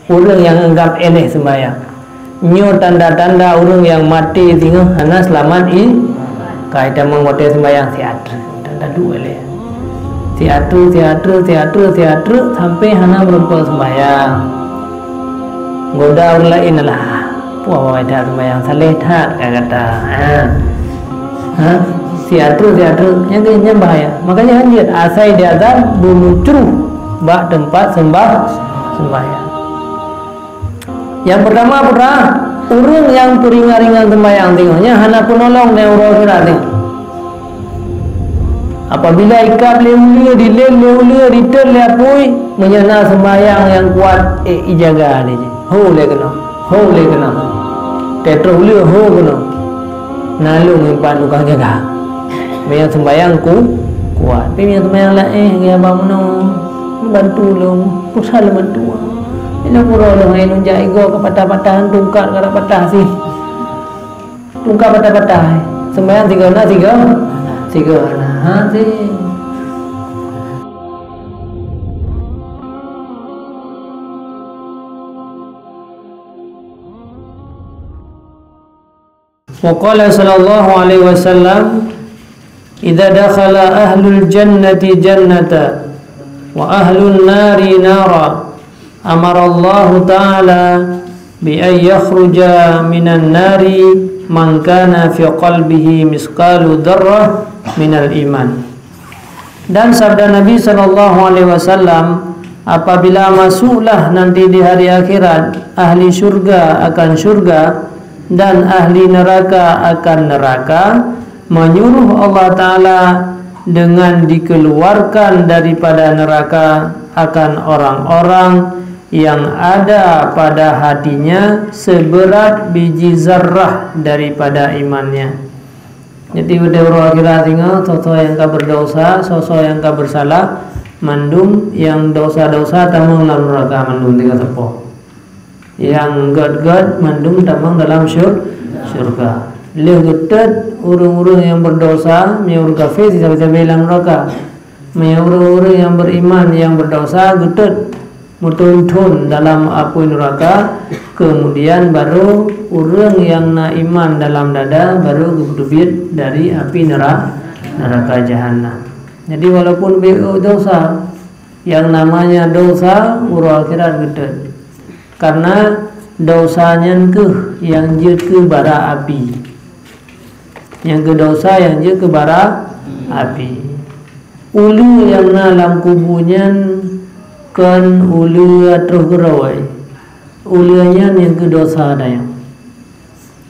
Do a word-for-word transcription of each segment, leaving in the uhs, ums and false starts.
Ureuëng nyang anggab éléh seumbahyang. Nyoe tanda-tanda ureuëng nyang maté singoh hana seulamat i-, ka itamong watée seumbahyang siat. Tanda duek éléh. Siat treuk, siat treuk, siat treuk, siat treuk, sampai hana meureumpok seumbahyang. Goda ureuëng laén lah. Puah awai that seumbahyang saleh that ka gata. Ha. Ha? Siat treuk, siat treuk. Nyang keu nyan bahaya. Makanya hanjeuet asai diazab beumucruh bak teumpat seumbah-, seumbahyang. Nyang peurtama, peurtama, ureuëng nyang peuringat-ringat seumbahyang singoh, nyan hana peunolong di uroe akhirat singoh. Apabila ikab lé uleue, dilém lé uleue, ditét lé apui, meunyoe na seumbahyang nyang kuat, ék ijaga lé jih. Ho lé keunoe, ho lé keunoe. Teutroh uleue ho keunoe. Na lôn impan tukang jaga. Meunyoe seumbahyang ku kuat, tapi meunyoe seumbahyang laén, gaya bak meunoe, bantu lôn, pusat lôn bantu. Ilôn uroe lôn hai lôn jak igoe ka patah-patah, tungkat ka patah sih. Tungkat patah-patah. Seumbahyang sigoe na, sigoe, sigoe na. Ha, sih. Wa qala sallallahu alaihi wasallam, "Idza dakhala ahlul jannati jannata wa ahlun nari nara, amarallahu ta'ala bi an yakhruja minan nari man kana fi qalbihi misqalu dzarrah minal iman." Dan sabda Nabi sallallahu alaihi wasallam, "Apabila masuklah nanti di hari akhirat ahli syurga akan syurga dan ahli neraka akan neraka, menyuruh Allah Ta'ala dengan dikeluarkan daripada neraka akan orang-orang yang ada pada hatinya seberat biji zarrah daripada imannya." Jadi, pada uroe akhirat singoh, soe-soe nyang ka berdosa, soe-soe nyang ka bersalah, mandum nyang dosa-dosa tamong lam neraka mandum tinggai sapo. Nyang gét-gét mandum tamong dalam syur-, syurga. Lheueh geutét ureuëng-ureuëng nyang berdosa, meunyoe ureuëng kafé, sisabe-sabe lam neraka. Meunyoe ureuëng-ureuëng nyang beriman nyang berdosa geutét meuthon-thon dalam apui neuraka, kemudian barô ureuëng nyang na iman dalam dada barô geupeubiet dari api neura-, neuraka jahanam. Jadi, walaupun beu dosa, nyang namanya dosa uroe akhirat geutét. Karena dosa nyan kheueh nyang jeuet keu bara api. Nyang keu dosa nyang jeuet keu bara api. Uleue nyang na lam kubu nyan kon uleue troh geurôi. Uleue nyan nyang keu dosa tanyoe.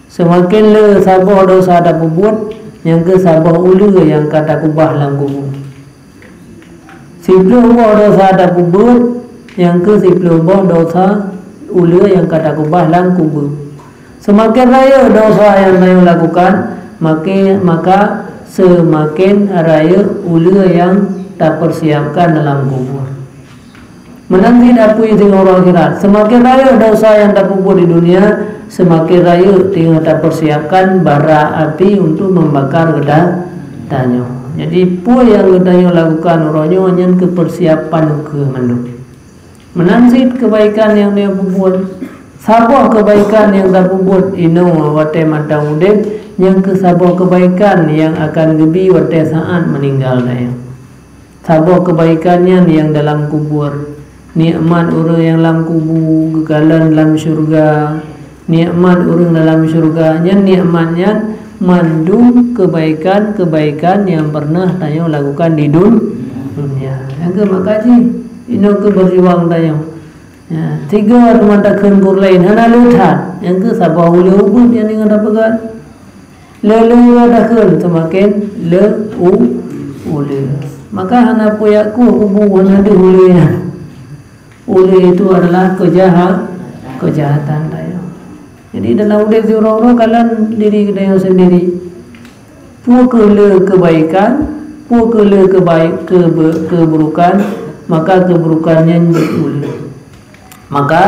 Seumaken le saboh dosa tapeubuet, nyang keu saboh uleue nyang ka takubah lam kubu. Siplôh boh dosa tapeubuet, nyang keu siplôh boh dosa uleue nyang ka takubah lam kubu. Seumaken rayeuk dosa nyang tanyoe lakukan, make, maka seumaken rayeuk uleue nyang tapeusiapkan dalam kubu. Meunan cit apui singoh uroe akhirat. Seumaken rayeuk dosa nyang tapeubuet di dunia, seumaken rayeuk teungoh tapeusiapkan bara api untuk membakar geuta-, tanyoe. Jadi, peue nyang geutanyoe lakukan uroe nyoe nyan keu persiapan ukeue mandum. Meunan cit keubaikan nyang tanyoe peubuet. Saboh keubaikan nyang tapeubuet inoe watée mantong udeb, nyan keu saboh keubaikan nyang akan geubi watée saát meuninggal tanyoe. Saboh keubaikan nyan nyang dalam kubur. Nikmat ureuëng nyang lam kubu geukalon lam syeuruga. Nikmat ureuëng dalam syeuruga nyan, nikmat nyan mandum keubaikan-keubaikan nyang peureunah tanyoe lakukan di dun-, dunia. Nyang keu maka jih, inoe keu beujuang tanyoe. Ya, tiga teuma takheun buet laén hana le that. Nyang keu saboh uleue ubit nyang ingat tapeugah. Le-le takheun seumaken le u-, uleue. Maka hana peue jak kueh kubu hana deuh uleue nyan. Uleue itu adalah keujaha-, keujahatan tanyoe. Jadi, dalam udeb siuroe-uroe kalon diri geutanyoe sendiri. Peue keu le keubaikan, peue keu le keubaikan, keube-, keuburukan, maka keuburukan nyan jeuet uleue. Maka,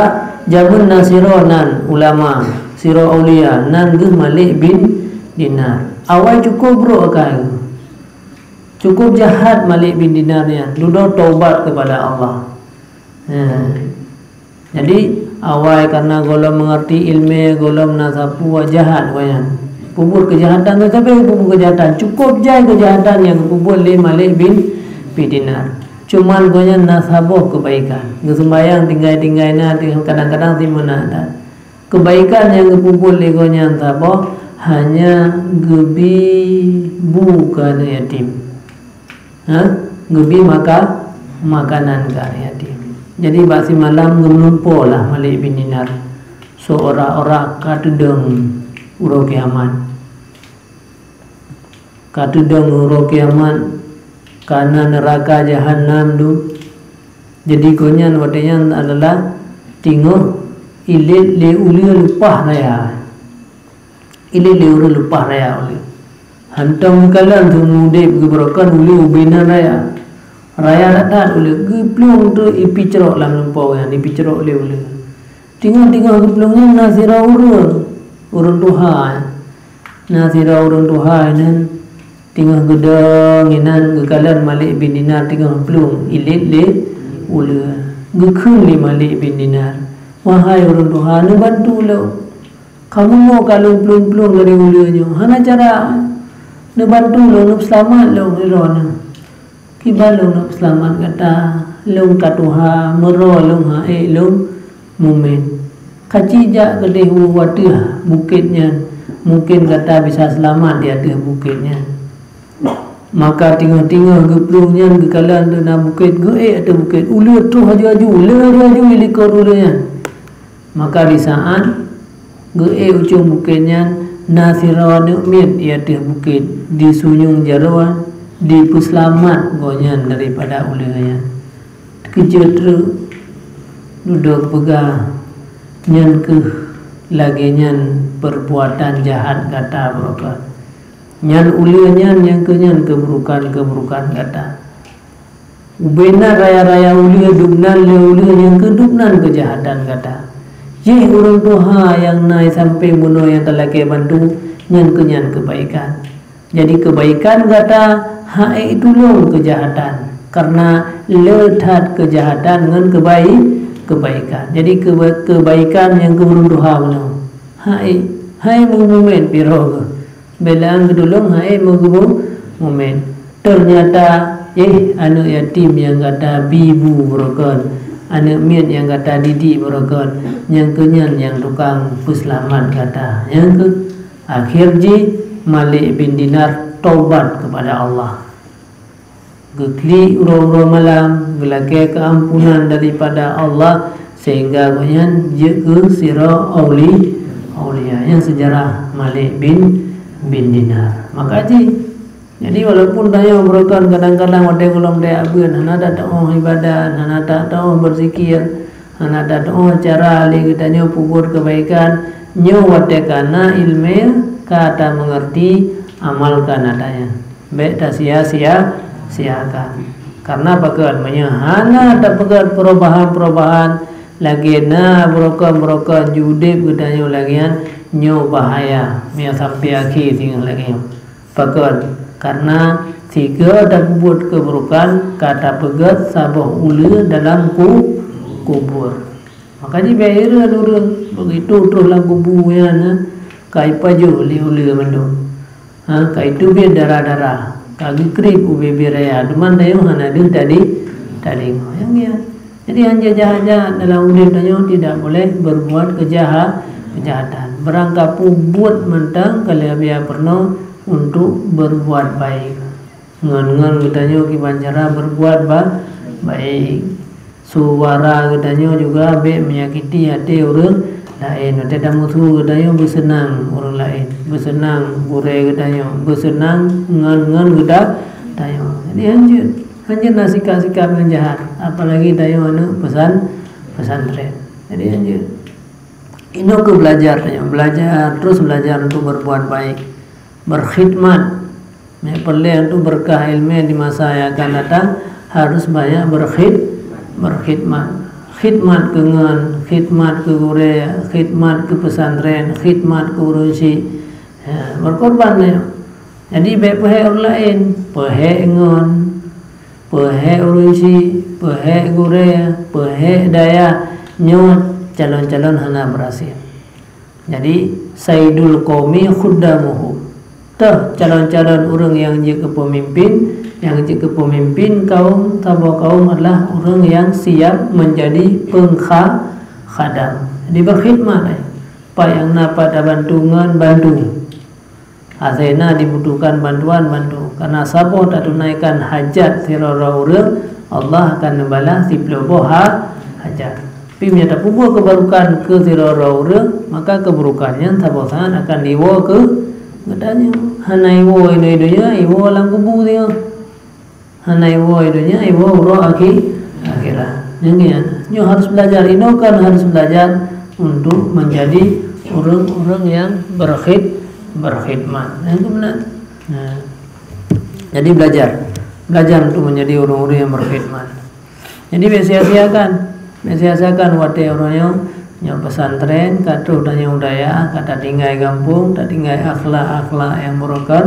jameun na sidroe nan ulama, sidroe aulia, nan geuh Malik bin Dinar. Awai cukôp brok akai geuh. Cukôp jahat Malik bin Dinar nyan, dudoe taubat keupada Allah. Nah, Jadi, awai karena gohlom mengerti ilmu, gohlom na sapeue, jahat gobnyan. Peubuet keujahatan, teutabé peubuet keujahatan. Cukup jai keujahatan nyang geupeubuet lé Malik bin, bin Dinar. Cuman gobnyan na saboh keubaikan. Geuseumbahyang tinggai-tinggai na, kadang-kadang simeunan that. Keubaikan nyang geupeubuet lé gobnyan saboh, hanya geubi bu keu aneuk yatim. Ha? Geubi maka-, makanan keu aneuk yatim. Jadi, bak simalam geumeulumpoe lah Malik bin Dinar. Seolah-olah ka teudong uroe kiamat. Ka teudong uroe kiamat, ka na neuraka jahanam dum. Jadi, gobnyan watée nyan adalah teungoh ilét lé uleue leupah raya. Ilét lé uleue leupah raya uleue. Hantom geukalon seumeu udeb geubrokon uleue ubé nan raya. Raya that-that uleue, geuplueng teuk ipi crok lam lumpoe nyan, ipi crok lé uleue. Teungoh-teungoh geuplueng nyan na sidroe ureuëng, ureuëng tuha. Na sidroe ureuëng tuha nyan teungoh geudong inan geukalon Malik bin Dinar teungoh plueng ilét lé uleue. Geukheun lé Malik bin Dinar, "Wahai ureuëng tuha, neubantu lôn! Kamoe nyoe ka lôn plueng-plueng dari uleue nyoe, hana cara neubantu lôn, neupeuseulamat lôn sidroe nyoe." "Kiban lôn neupeuseulamat gata, lôn ka tuha, meurôh lôn han ék lôn mumen. Ka ci jak keudeh u ateueh bukét nyan, mungken gata bisa seulamat di ateueh bukét nyan." Maka teungoh-teungoh geuplueng nyan geukalon teuk na bukét, geuék ateueh bukét, uleue troh aju-aju, le aju-aju ilikot uleue nyan. Maka disaát geuék u cong bukét nyan, na sidroe aneuk miet di ateueh bukét, disunyueng jaroe, dipeuseulamat gobnyan daripada uleue nyan. Teukeujot treuk, dudoe geupeugah, "Nyan kheueh lagée nyan peurbuatan jahat gata baroe kah. Nyan uleue nyan nyang kheueh nyan keubeurukan-keubeurukan gata." Ubena raya-raya uleue dubnan lé uleue nyang keu dubnan keujahatan gata. Jih ureuëng tuha nyang na sampéng bunoe nyang talakée bantu, nyan keu nyan keubaikan. Jadi keubaikan gata han ék tulông keujahatan, kareuna le that keujahatan ngon keubai-, keubaikan. Jadi keuba-, keubaikan nyang keu ureuëng tuha bunoe han ék, han ék meugeubumen piroh geuh. Beulang geutulông han ék meugeubu mumen. Teunyata, éh, aneuk yatim nyang gata bi bu beurokon, aneuk miet nyang gata didik beurokon, nyang keu nyan nyang tukang peuseulamat gata. Nyang keu akhé jih Malik bin Dinar taubat keupada Allah. Geuklik uroe-uroe malam, geulakée keuampunan daripada Allah, sehingga gobnyan jeuet keu sidroe auli-, aulia. Nyan seujarah Malik bin, bin Dinar. Maka jih, jadi walaupun tanyoe beurokon kadang-kadang watée gohlom teuabeuet, hana tateuoh ibadat, hana tateuoh beuzikir, hana tateuoh cara lé geutanyoe peubuet keubaikan, nyoe watée ka na iéleumé ka tameungeurti, amalkan ata nyan. Bék tasia-sia, siakan. Kareuna pakon, meunyoe hana tapeugét peurubahan-peurubahan lagée na beurokon-beurokon jiudeb geutanyoe lagée nyan, nyoe bahaya meunyoe sampoe akhé singoh lagée nyoe. Pakon, kareuna sigoe tapeubuet keubeurukan ka tapeugét saboh uleue dalam ku-, kubur. Maka jih bék hireuen ureuëng, beugitu troh lam kubu nyan, ka ipajoh lé uleue mandum. Ha, ka iteubiet darah-darah, ka geukrieb u bibir raya, teuma tanyoe hana deuh tadi, tadi. Nyang nyan. Jadi hanjeuet jahat-jahat dalam udeb tanyoe, tidak boleh berbuat kejaha-, kejahatan. Barang ka peubuet mantong, ka lheueh biya peurunoe untuk berbuat baik. Ngon-ngon geutanyoe kiban cara berbuat ba-, baik. Suara geutanyoe juga bék menyakiti até ureuëng laén. Watée tamusu geutanyoe beuseunang ureuëng laén, beuseunang gurée geutanyoe, beuseunang ngon-ngon geuta-, tanyoe. Jadi hanjeuet, hanjeuet na sikap-sikap nyang jahat, apalagi tanyoe aneuk peusan-, pesantren. Jadi hanjeuet. Inoe keuh belajar tanyoe, belajar, terus belajar untuk berbuat baik, berkhidmat. Nyang peureulée untuk berkah ilmu di masa yang akan datang, harus banyak berkhid-, berkhidmat. Khidmat keu ngon, khidmat keu gurée, khidmat keu pesantren, khidmat keu ureuëng syik. Ya, berkorban tanyoe. Jadi bék peuhék ureuëng laén, peuhék ngon, peuhék ureuëng syik, peuhék gurée, peuhék dayah. Nyoe calon-calon hana berhasil. Jadi, sayyidul qaumi khuddamuhum. Teuh calon-calon ureuëng nyang jeuet keu peumimpin, nyang jeuet keu peumimpin kaum, saboh kaum adalah ureuëng nyang siap menjadi pengkha-, khadam. Jadi, berkhidmat, eh. Pat nyang na pat tabantu ngon bantu. Asai na dibutuhkan bantuan, bantu. Karena saboh tatunaikan hajat sidroe-droe ureuëng, Allah akan neubalah siplôh boh ha-, hajat. Tapi meunyoe tapeubuet keubarokan keu sidroe-droe ureuëng, maka keuburukan nyan saboh saát akan jiwoe keu geutanyoe. Hana jiwoe inoe donya, jiwoe lam kubu singoh. Hana jiwoe donya, jiwoe uroe akhi-, akhirat. Nyang nyan, nyoe harus belajar. Inoe kan harus belajar untuk menjadi ureuëng-ureuëng nyang berkhid-, berkhidmat. Nyang tu beuna. Nah. Jadi belajar. Belajar untuk menjadi ureuëng-ureuëng nyang berkhidmat. Jadi, bék sia-siakan. Bék sia-siakan watée uroe nyoe, nyoe pesantren, ka troh tanyoe u dayah, ka tatinggai gampông, tatinggai akhlak-akhlak nyang beurokon,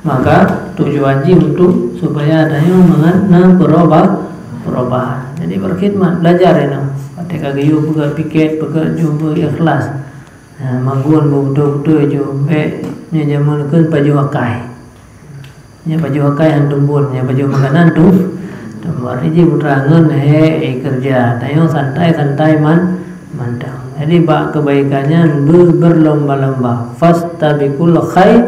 maka tujuan jih untuk supaya tanyoe mangat na peurubah-, perubahan. Jadi, berkhidmat, belajar inoe. Watée ka geuyue peugah piket, peugah ju beu ikhlas. Ha, magun beubeutôi-beutôi ju, bék nyoe jameun kheun pajoh akai. Nyoe pajoh akai han tumbon, nyoe pajoh makanan tu, tumbon. Jadi putra ngon he, eh, kerja. Tanyoe santai-santai man-, mantong. Jadi bak kebaikan nyan be-, berlomba-lomba. Fastabiqul khai-,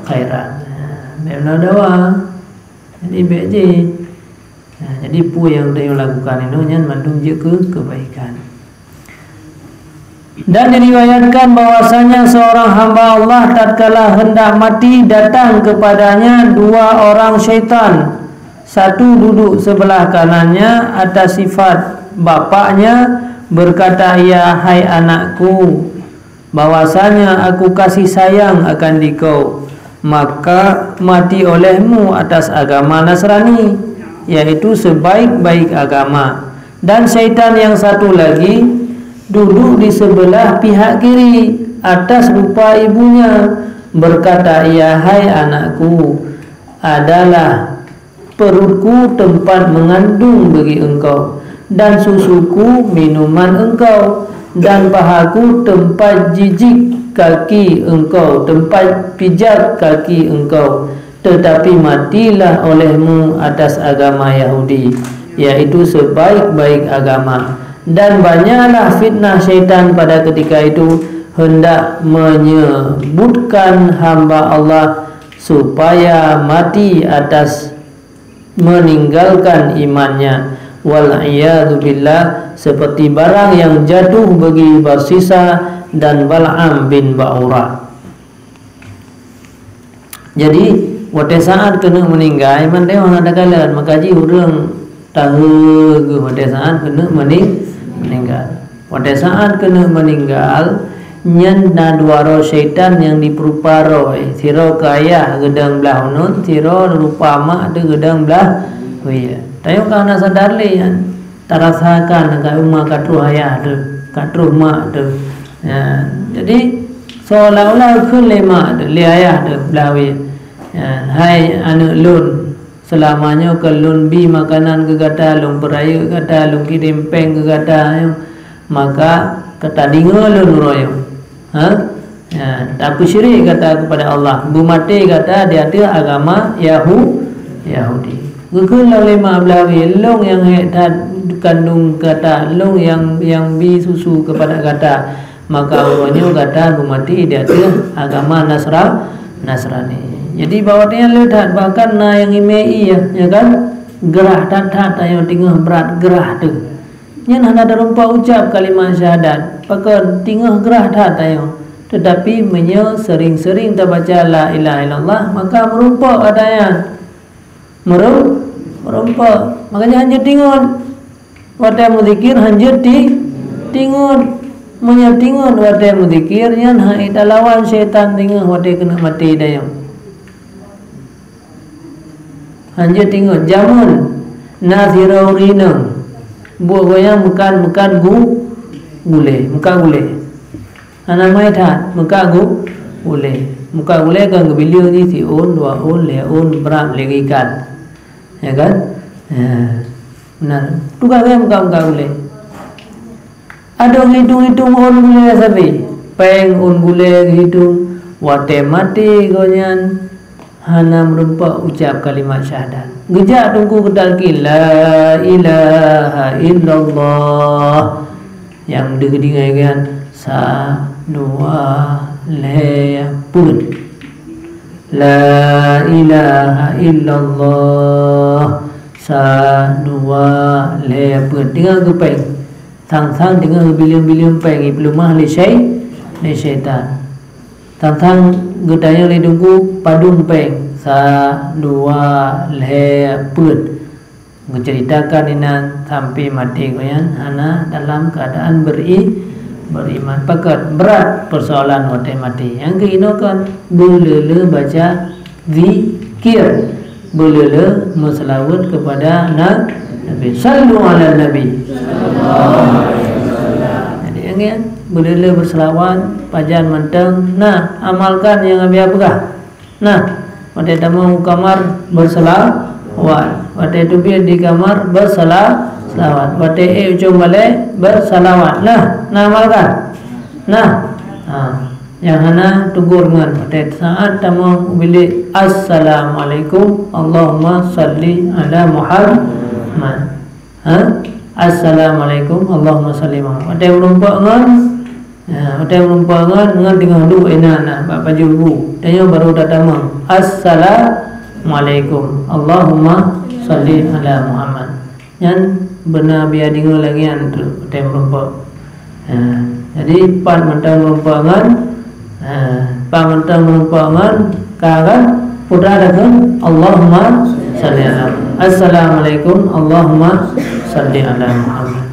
khairat. Ha, bék meulawan dawa. Jadi bék jih. Nah, jadi peue nyang tanyoe lakukan inoe nyan mandum jeuet keu kebaikan. Dan diriwayatkan bahwasanya seorang hamba Allah tatkala hendak mati, datang kepadanya dua orang syaitan. Satu duduk sebelah kanannya atas sifat bapaknya, berkata ia, "Hai anakku, bahwasanya aku kasih sayang akan dikau, maka mati olehmu atas agama Nasrani, yaitu sebaik-baik agama." Dan syaitan yang satu lagi duduk di sebelah pihak kiri atas rupa ibunya, berkata ia, "Hai anakku, adalah perutku tempat mengandung bagi engkau, dan susuku minuman engkau, dan pahaku tempat jijik kaki engkau, tempat pijak kaki engkau. Tetapi matilah olehmu atas agama Yahudi, yaitu sebaik-baik agama." Dan banyaklah fitnah syaitan pada ketika itu, hendak menyebutkan hamba Allah supaya mati atas meninggalkan imannya, wal iyadzu billah, seperti barang yang jatuh bagi Barsisa dan Bal'am bin Ba'ura. Jadi, watée saát keuneuk meuninggai, mandum hana takalon, maka jih ureuëng tahe geuh watée saát keuneuk meuning-, meuninggai. Watée saát keuneuk meuninggal, nyan na dua droe syaitan nyang jipeurupa droe, sidroe keu ayah geudong blah uneuen, sidroe rupa mak teuh geudong blah wie. Tanyoe ka hana sadar lé nyan, tarasakan ka uma ka troh ayah teuh, ka troh mak teuh. Ya, jadi seolah-olah kheun lé mak teuh, lé ayah teuh blah wie. Ya, hai aneuëk lôn, seulama nyoe ka lôn bi makanan keu gata, lôn peurayeuk gata, lôn kirém péng keu gata, nyoe, maka ka tadeungoe lôn uroe nyoe. Ha? Ya, tapeusyirek gata kepada Allah, beumaté gata di ateueh agama Yahu-, Yahudi. Geukheun lom lé mak blah wie, lôn nyang hék that kandong gata, lôn nyang, nyang bi susu kepada gata. Maka uroe nyoe gata beumaté di ateueh agama Nasra-, Nasrani. Jadi, bak watée nyan le that, bahkan na nyang imé ié, ya kan? Grah that-that tanyoe teungoh brat grah teuh. Nyan hana tarumpok ucap kalimat syahadat, pakon teungoh grah that tanyoe. Tetapi meunyoe sering-sering tabaca la ilaha illallah, maka meurumpok ata nyan. Meureu-, meurumpok. Makanya hanjeuet tingon. Watée meuzikir hanjeuet ti-, tingon. Meunyoe tingon watée meuzikir, nyan hai talawan syaitan teungoh watée keuneuk maté dayong. Hanjeuet tingon. Jameun na sidroe ureuëng inong. Buet gobnyan meukat-meukat gu-, gulée, meukat gulée. Hana mai that, meukat gu-, gulée. Meukat gulée kan geubileue jih siôn, dua ôn, lhée ôn, brat lagée ikan. Ya kan? Ya. Nah, tugaih gobnyan meukat-meukat gulée. Adoh geuhitong-hitong ôn gulée sabe, péng ôn gulée geuhitong, watée maté gobnyan hana meurumpok ucab kalimat syahadat. Geujak teungku geutalkin, "La ilaha illallah." Nyang deuh deungoe nyan, sa, dua, lhée, peuet. "La ilaha illallah." Sa, dua, lhée, peuet. Deungoe geupéng. Sang-sang deungoe geubileueng-bileueng péng, jipeuleumah lé syai-, lé syaitan. Sang-sang geutanyong lé teungku padum péng, sa, dua, lhée, peuet. Geuceuritakan inan sampai maté gobnyan hana dalam keuadaan beri-, beriman. Pakat brat peusoalan watée maté. Nyang keuinoe kan beuleu-leu baca zikir, beuleu-leu meuseulaweuet keupada na-, Nabi. Sallu ala Nabi. Jadi, nyang nyan, beuleu-leu beuseulaweuet, pajan mantong. Nah, amalkan nyang Nabi peugah. Nah, watée tamong u kamar beuseulaweuet, watée teubiet di kamar beuseula-, seulaweuet, watée ék u cong balée beuseulaweuet. Nah, na amalkan. Nah, ha, nyang hana tegur ngon watée saát tamong u bilék, "Assalamualaikum, Allahumma salli ala Muhammad." Ha? "Assalamualaikum, Allahumma salli Muhammad." Watée meurumpok ngon, ha, watée meurumpok ngon, ngon teungoh duek inan na bak pajoh bu. Tanyoe barô tatamong, "Assalamualaikum, Allahumma salli ala Muhammad." Nyan beuna bia deungoe lagée nyan teuk watée meurumpok. Ha, jadi pat mantong meurumpok ngon, ha, pat mantong meurumpok ngon, ka kan? Putra dah kan? Allahumma salli ala. Assalamualaikum, Allahumma salli ala Muhammad.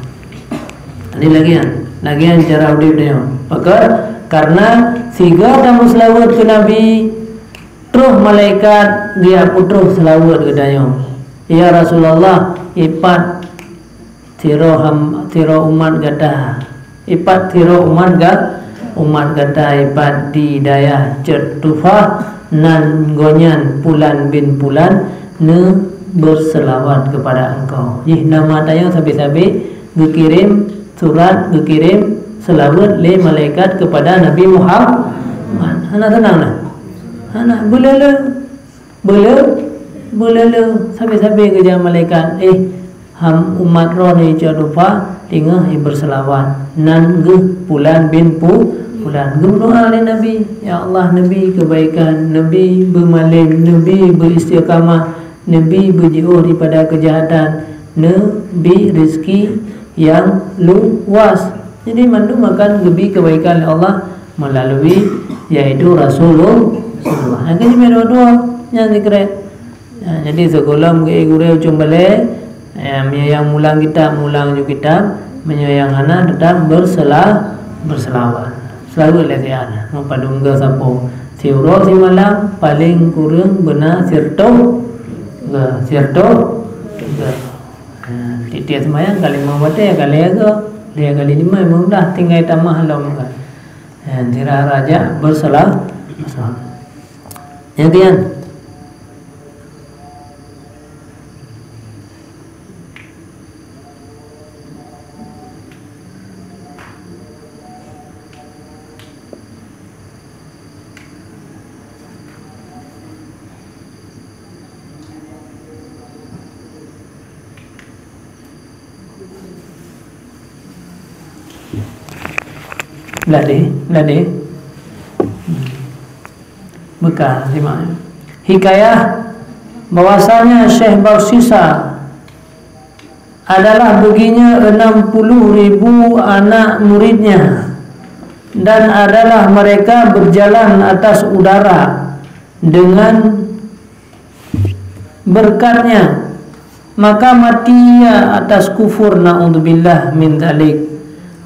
Jadi lagée nyan, lagée nyan cara udeb tanyoe. Pakon? Karena sigoe tameuseulaweuet keu Nabi, troh malaikat geujak peutroh seulaweuet keu tanyoe. "Ya Rasulullah, ipat sidroe ham-, sidroe umat gata, ipat sidroe umat ga-, umat gata ipat di dayah Cot Tufah, nan gobnyan Pulan bin Pulan neubeuseulaweuet keupada engkau." Jih nama tanyoe sabe-sabe geukirém surat, geukirém seulaweuet lé malaikat keupada Nabi Muhammad. Hana seunang na? Hana, beuleu-leu. Beuleu-, beuleu-leu, sabe-sabe geujak malaikat, "Eh, ham umat droeneuh Cot Tufah, teungoh jibeuseulaweuet, nan geuh Pulan bin Pu-, Pulan." Geumeudoá lé Nabi, "Ya Allah, neubi keubaikan, neubi beumalem, neubi beuistiqamah, neubi beujiôh daripada keujahatan, neubi reuzeuki nyang luwah." Jadi mandum akan geubi keubaikan lé Allah meulalu, yaitu Rasulullah. Nyang keuneuk dua-dua nyang sikrek. Ya, jadi sigohlom geu-, gurée u cong balée, ya, meunyoe nyang mulang kitab, mulang ju kitab, meunyoe nyang hana, teutap beusela-, beuseulaweuet. Seulaweuet lé siat, meupadum geu sapo. Siuroe simalam, paleng kureueng beuna sireutoh geu, sireutoh geu. Ha, tiep-tiep seumayang ka limong watée, ka lhée geu, lhée kali limong, limong blah, tinggai tamah lom kan. Ha, sira rajak beusela-, beusela-. Nyang keu nyan. Blah deh, blah deh. Beuka, simak. Hikayah bahwasanya Syekh Barsisa adalah baginya enam puluh ribu anak muridnya, dan adalah mereka berjalan atas udara dengan berkatnya, maka mati ia atas kufur, naudzubillah min dzalik,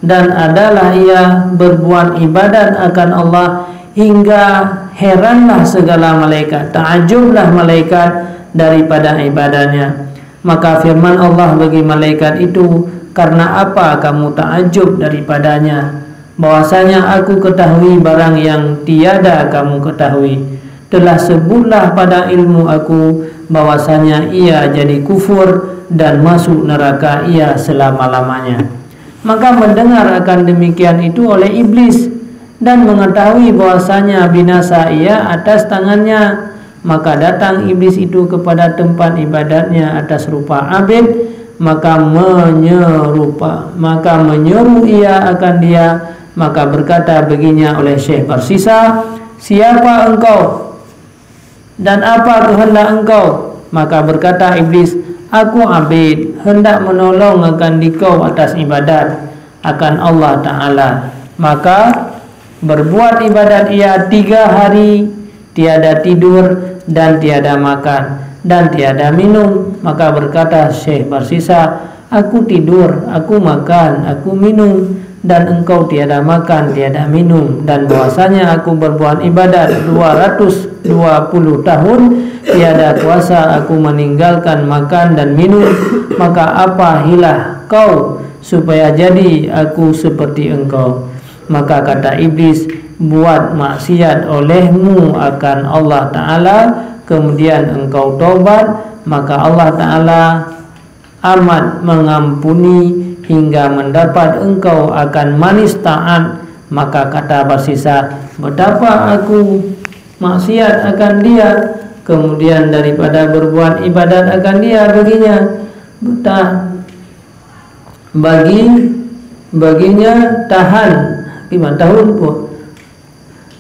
dan adalah ia berbuat ibadat akan Allah hingga heranlah segala malaikat, takjublah malaikat daripada ibadahnya. Maka firman Allah bagi malaikat itu, "Karena apa kamu takjub daripadanya? Bahwasanya Aku ketahui barang yang tiada kamu ketahui. Telah sebutlah pada ilmu Aku bahwasanya ia jadi kufur dan masuk neraka ia selama-lamanya." Maka mendengar akan demikian itu oleh Iblis, dan mengetahui bahwasanya binasa ia atas tangannya. Maka datang Iblis itu kepada tempat ibadatnya atas rupa abid, maka menyerupa, maka menyeru ia akan dia, maka berkata baginya oleh Syekh Barsisa, "Siapa engkau? Dan apa keuheundak engkau?" Maka berkata Iblis, "Aku abid, hendak menolong akan dikau atas ibadat akan Allah Ta'ala." Maka berbuat ibadat ia tiga hari, tiada tidur dan tiada makan dan tiada minum. Maka berkata Syekh Barsisa, "Aku tidur, aku makan, aku minum, dan engkau tiada makan, tiada minum, dan bahwasanya aku berbuat ibadat dua ratus dua puluh tahun, tiada kuasa aku meninggalkan makan dan minum, maka apa hilah kau supaya jadi aku seperti engkau?" Maka kata Iblis, "Buat maksiat olehmu akan Allah Ta'ala, kemudian engkau taubat, maka Allah Ta'ala amat mengampuni hingga mendapat engkau akan manis taat." Maka kata Barsisa, "Betapa aku maksiat akan dia, kemudian daripada berbuat ibadat akan dia baginya, betah bagi baginya tahan lima tahun pun,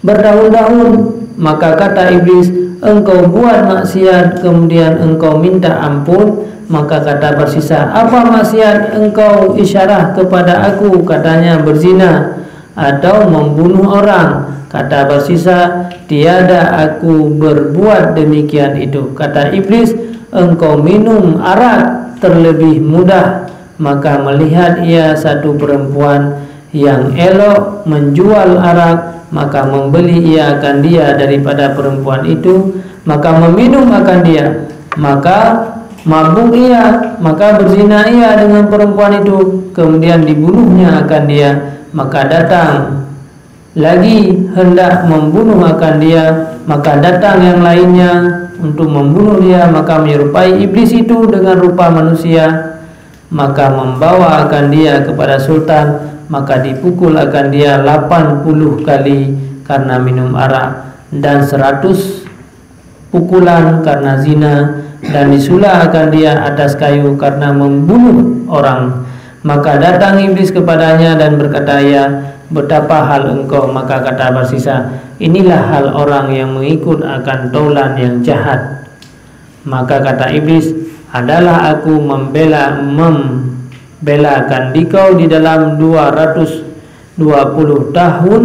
bertahun-tahun." Maka kata Iblis, "Engkau buat maksiat, kemudian engkau minta ampun." Maka kata Barsisa, "Apa maksiat engkau isyarah kepada aku?" Katanya, "Berzina atau membunuh orang." Kata Barsisa, "Tiada aku berbuat demikian itu." Kata Iblis, "Engkau minum arak terlebih mudah." Maka melihat ia satu perempuan yang elok menjual arak, maka membeli ia akan dia daripada perempuan itu, maka meminum akan dia, maka mabuk ia, maka berzina ia dengan perempuan itu, kemudian dibunuhnya akan dia. Maka datang lagi hendak membunuh akan dia, maka datang yang lainnya untuk membunuh dia, maka menyerupai iblis itu dengan rupa manusia, maka membawa akan dia kepada sultan, maka dipukul akan dia lapan puluh kali karena minum arak, dan seratus pukulan karena zina, dan disula akan dia atas kayu karena membunuh orang. Maka datang iblis kepadanya dan berkata, "Ya, betapa hal engkau?" Maka kata Barsisa, "Inilah hal orang yang mengikut akan taulan yang jahat." Maka kata iblis, "Adalah aku membela, membelakan dikau di dalam dua ratus dua puluh tahun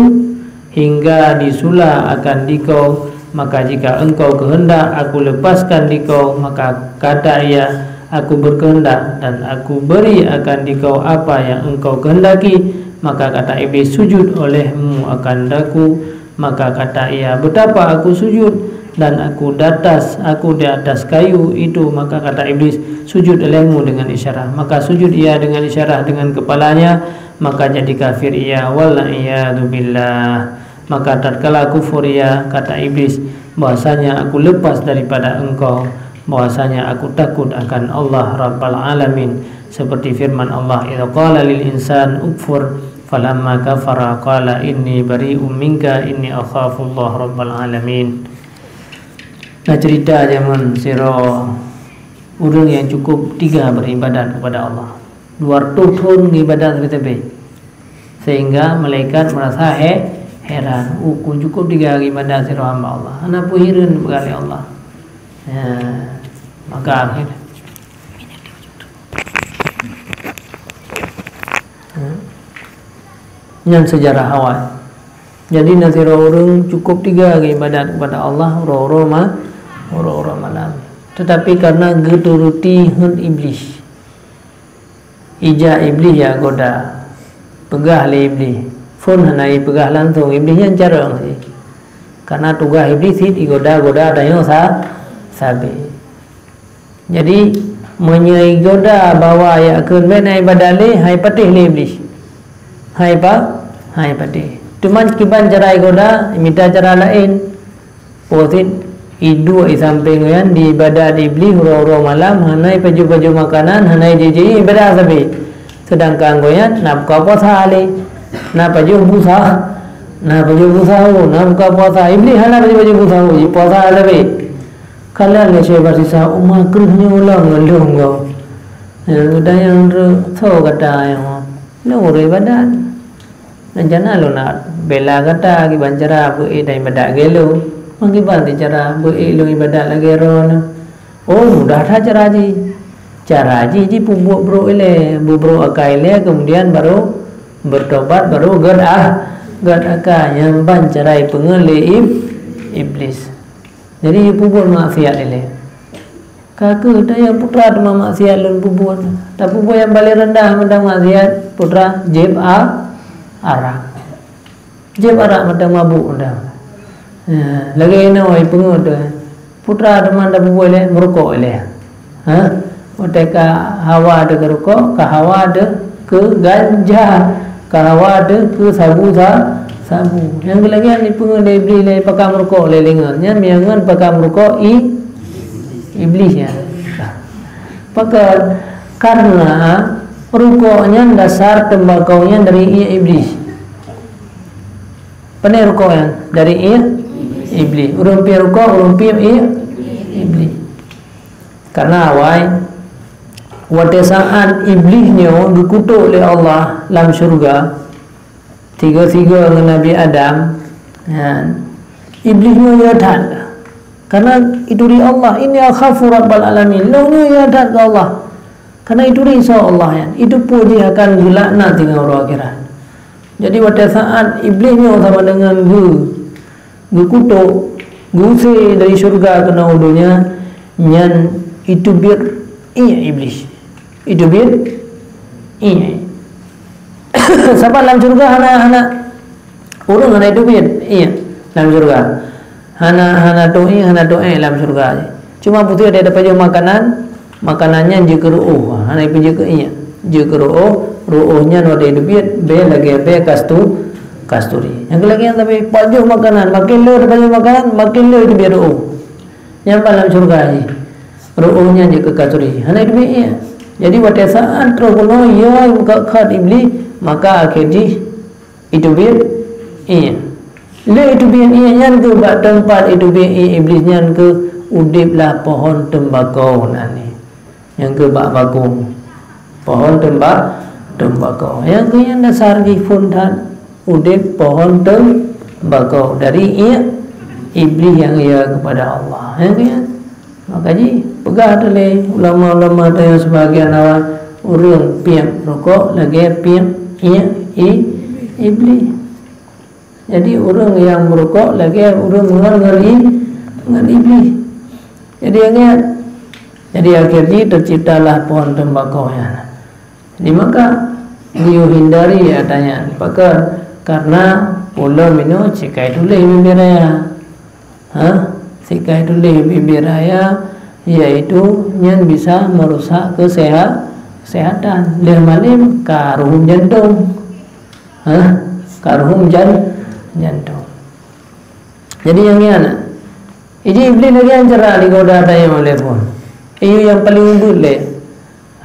hingga disula akan dikau, maka jika engkau kehendak aku lepaskan dikau, maka kata ia, aku berkehendak, dan aku beri akan dikau apa yang engkau kehendaki." Maka kata iblis, "Sujud olehmu akan daku." Maka kata ia, "Betapa aku sujud, dan aku datas, aku di atas kayu itu." Maka kata iblis, "Sujud olehmu dengan isyarah." Maka sujud ia dengan isyarah dengan kepalanya, maka jadi kafir ia, wal iyadu billah. Maka tatkala kufur ia, kata iblis, "Bahwasanya aku lepas daripada engkau, bahwasanya aku takut akan Allah Rabbal Alamin." Seperti firman Allah, "Idza qala lil insan ukfur, falamma kafara qala inni bari'um minka inni akhafullah Rabbal Alamin." Nah, cerita zaman sidroe ureuëng yang cukup tiga beribadat kepada Allah. Dua ratus thon ngibadat sabe-sabe. Sehingga malaikat merasa he, heran, "Uh, kon cukup tiga ngibadat sidroe hamba Allah. Hana peue hireuen peugah lé Allah." Ya, maka akhir. Ya. Nyan sejarah awai. Jadi, na sidroe ureuëng cukup tiga geuibadat kepada Allah uroe-uroe ma-, uroe-uroe malam. Tetapi karena geuturuti hon Iblis, ija Iblis ya goda. Peugah lé Iblis, phon hana ipeugah langsung, Iblis nyan carông jih. Karena tugaih Iblis cit igoda-goda tanyoe sa-, sabe. Jadi, meunyoe igoda bahwa yakheun bék na ibadat lé, hai patéh lé Iblis. Hai pa-, hai patéh. Teuma kiban cara igoda, mita cara laén. Poh cit iduek isampéng nyan diibadat Iblis uroe-uroe malam, hana ipajoh-pajoh makanan, hana ijih-jih, ibadat sabe. Seudangkan gobnyan na buka puasa lé, na pajoh bu sa-, na pajoh bu sahô, na buka puasa. Iblih hana pajoh-pajoh bu sahô, jipuasa sabe. Kalon lé Syekh Basisa, "Uma kreueh nyoe lom ngon lôn gob." Ya, geutanyoe, "Soe gata nyoe?" "Lôn ureueng ibadat. Rencana lôn na bela gata kiban cara beu-ék dan ibadat lagèe lôn. Meukiban cara beu-ék lôn ibadat lagèe droeneuh?" Oh, mudah that cara jih. Cara jih, jipeubuet brôk ilèe, beubrôk akai ilèe, kemudian baru bertobat, baru gèt ah, gèt akai. Nyan ban cara jipeungeut lé ib-, Iblis. Jadi, jipeubuet maksiat ilèe. Ka keuh tanyong, "Peue teuma maksiat lôn peubuet?" Tapeubuet nyang paleng reundah mantong maksiat, peue, jieb a-, arak. Jieb arak mantong, mabök mantong. Ya, lagèe inoe peungeut tu. Peue teuma tapeubuet lé, meurukok lé. Ha? Watèe ka hawa teuh keu rukok, ka hawa teuh keu ganja, ka hawa teuh keu sabu sa-, sabu. Nyang keulagian jipeungeut lé Iblih lé pakam rukok lé lingon. Nyan meungon pakam rukok i-, Iblih nyan. Pakon? Karena rukok nyan dasar teumbakau nyan dari iék Iblih. Pane rukok nyan? Dari iék Iblih. Ureueng piep rukok, ureueng piep iék Iblih. Karena awai, watèe saat Iblih nyoe geukutôk lé Allah lam syeuruga, sigoe-sigoe ngon Nabi Adam, nyan, Iblih nyoe yö that. Karena ituri Allah, "Inni akhafu Rabbal Alamin." Lôn nyoe yö that keu Allah. Karena ituri soe Allah nyan, iteupeue jih akan geulaknat singoh uroe akhirat. Jadi, watèe saat Iblih nyoe sama deungon geu-, geukutôk, geuuse dari syeuruga keunoe u dônya, nyan iteubiet iék Iblih. Iteubiet iék. Sabab lam syeuruga hana, hana, ureueng hana iteubiet iék lam syeuruga. Hana, hana tô iék, hana tô ék lam syeuruga. Cuma peue teuma tapajoh makanan, makanan nyan jeuet keu reuôh, hana ipeujeuet keu iék. Jeuet keu reuôh, reuôh nyan watèe iteubiet bèe lagèe bèe kastu-, kasturi. Nyang keulagian tapi pajoh makanan, makin le tapajoh makanan, makin le iteubiet reuôh. Nyan ban lam syeuruga jih. Reuôh nyan jeuet keu kasturi. Hana iteubiet iék. Jadi, watèe saat troh keunoe, yö meukat-kat Iblih, maka akhé jih iteubiet iék. Le iteubiet iék nyan keuh bak teumpat iteubiet iék Iblih nyan keuh udeb lah pohon teumbakau nan nyan. Nyang keuh bak bakong. Pohon teumba-, teumbakau. Nyang keuh nyan dasar jih phon that udeb pohon teumbakau dari iék Iblih nyang yö keupada Allah. Nyang keuh nyan. Maka jipeugah lé ulama-ulama tanyoe sibagian awai, ureueng piep rukok lagèe piep iék i-, Iblih. Jadi, ureueng nyang meurukok lagèe ureueng meungon ngon i-, ngon Iblih. Jadi, ingat, jadi akhé jih teuciptalah pohon teumbakau nyan. Jadi, maka geuyue hindari ata nyan. Pakon? Karena pulo minoe sikai tuléh bibée raya. Ha? Sikai tuléh bibée raya, yaitu nyan bisa meurusak keuseha-, keusehatan. Lheuh malem ka ruhuem jantong. Ha? Ka ruhuem jan-, jantong. Jadi nyang nyan, iji Iblih lagèe nyan cara digoda tanyoe lé phon. Iyue nyang paleng ubit lé.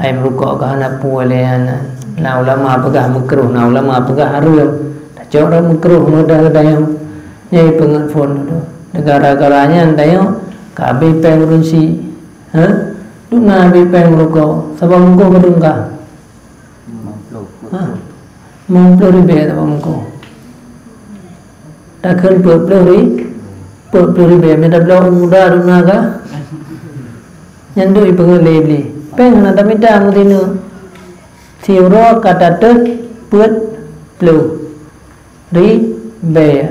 Hai meurukok ka hana peue lé nyan. Na ulama peugah meukruh, na ulama peugah hareuem. Tacok droe meukruh meudah geutanyoe. Nyang ipeungeut phon dudoe. Gara-gara nyan tanyoe ka habéh péng ureueng syiek. Ha? Dum na habéh péng meurukok, sabab meukruh keudong ka. Ha? Limong ploh ribèe tabak meuko. Takheun peuet ploh ri-, peuet ploh ribèe. Mita bloe muda dum na ka. Nyan deuh ipeungeut lé Iblih. Péng hana tamita meusineuk. Siuroe ka tatot peuet ploh ribèe.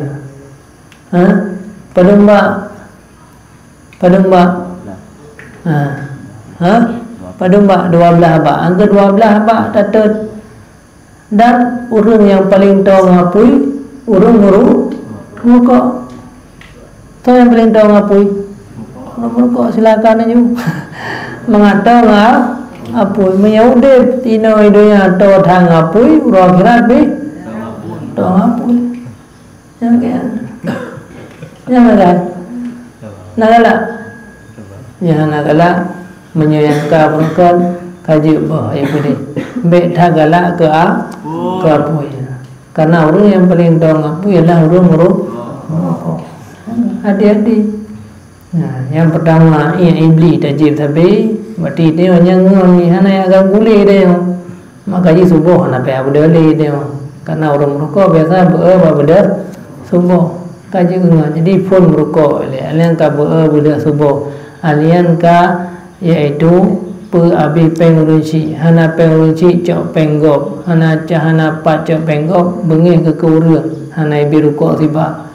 Ha? Padum bak Padum bak? Ha? Ha? Padum bak dua blaih bak? Angka dua blaih bak tatot. Dan ureueng nyang paleng toe ngon apui, ureueng meuru-, meurukok. Soe nyang paleng toe ngon apui? Ureueng meurukok, silakan aju. Mangat toe ngon apui. Meunyoe udeb inoe donya toe that ngon apui, uroe akhirat pih toe ngon apui. Nyan kan? Nyan kan? Na galak? Nyan na galak. Meunyoe nyang ka beureukat, Ka jeuet boh, ya beudeh. Bèk that galak keu a-, keu apui. Karena ureueng nyang paleng tong apui ialah ureueng meuru-, meurukok. Hati-hati. Nah, nyang peurtama, ié Iblih tajieb sabe, berarti tanyoe nyang ngon nyan hana nyang akan gulé tanyoe. Maka jih suboh hana payah beudôh lé tanyoe. Karena ureueng meurukok biasa beu-e bak beudôh suboh. Ka jeuet ngon. Jadi phon meurukok lé. Alian ka beu-e beudôh suboh. Alian ka, yaitu peuabéh péng ureueng chik. Hana péng ureueng chik cok péng gob. Hana ca-, hana pat cok péng gob, beungéh keu, keu ureueng. Hana ibi rukok sibak.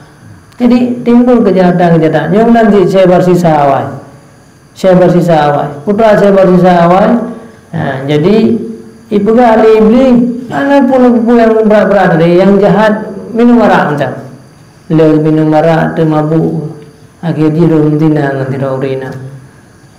Jadi, timbul keujahatan-keujahatan. Nyoe meunan cit Syekh Barsisa awai. Syekh Barsisa awai. Putra Syekh Barsisa awai. Ha, jadi, ipeugah lé Iblih, hana peue-peue nyang brat-brat tadi, nyang jahat minum arak macam. Lheueh minum arak, teumabuk. Akhé jih lheueh meuzina ngon sidroe ureueng inong.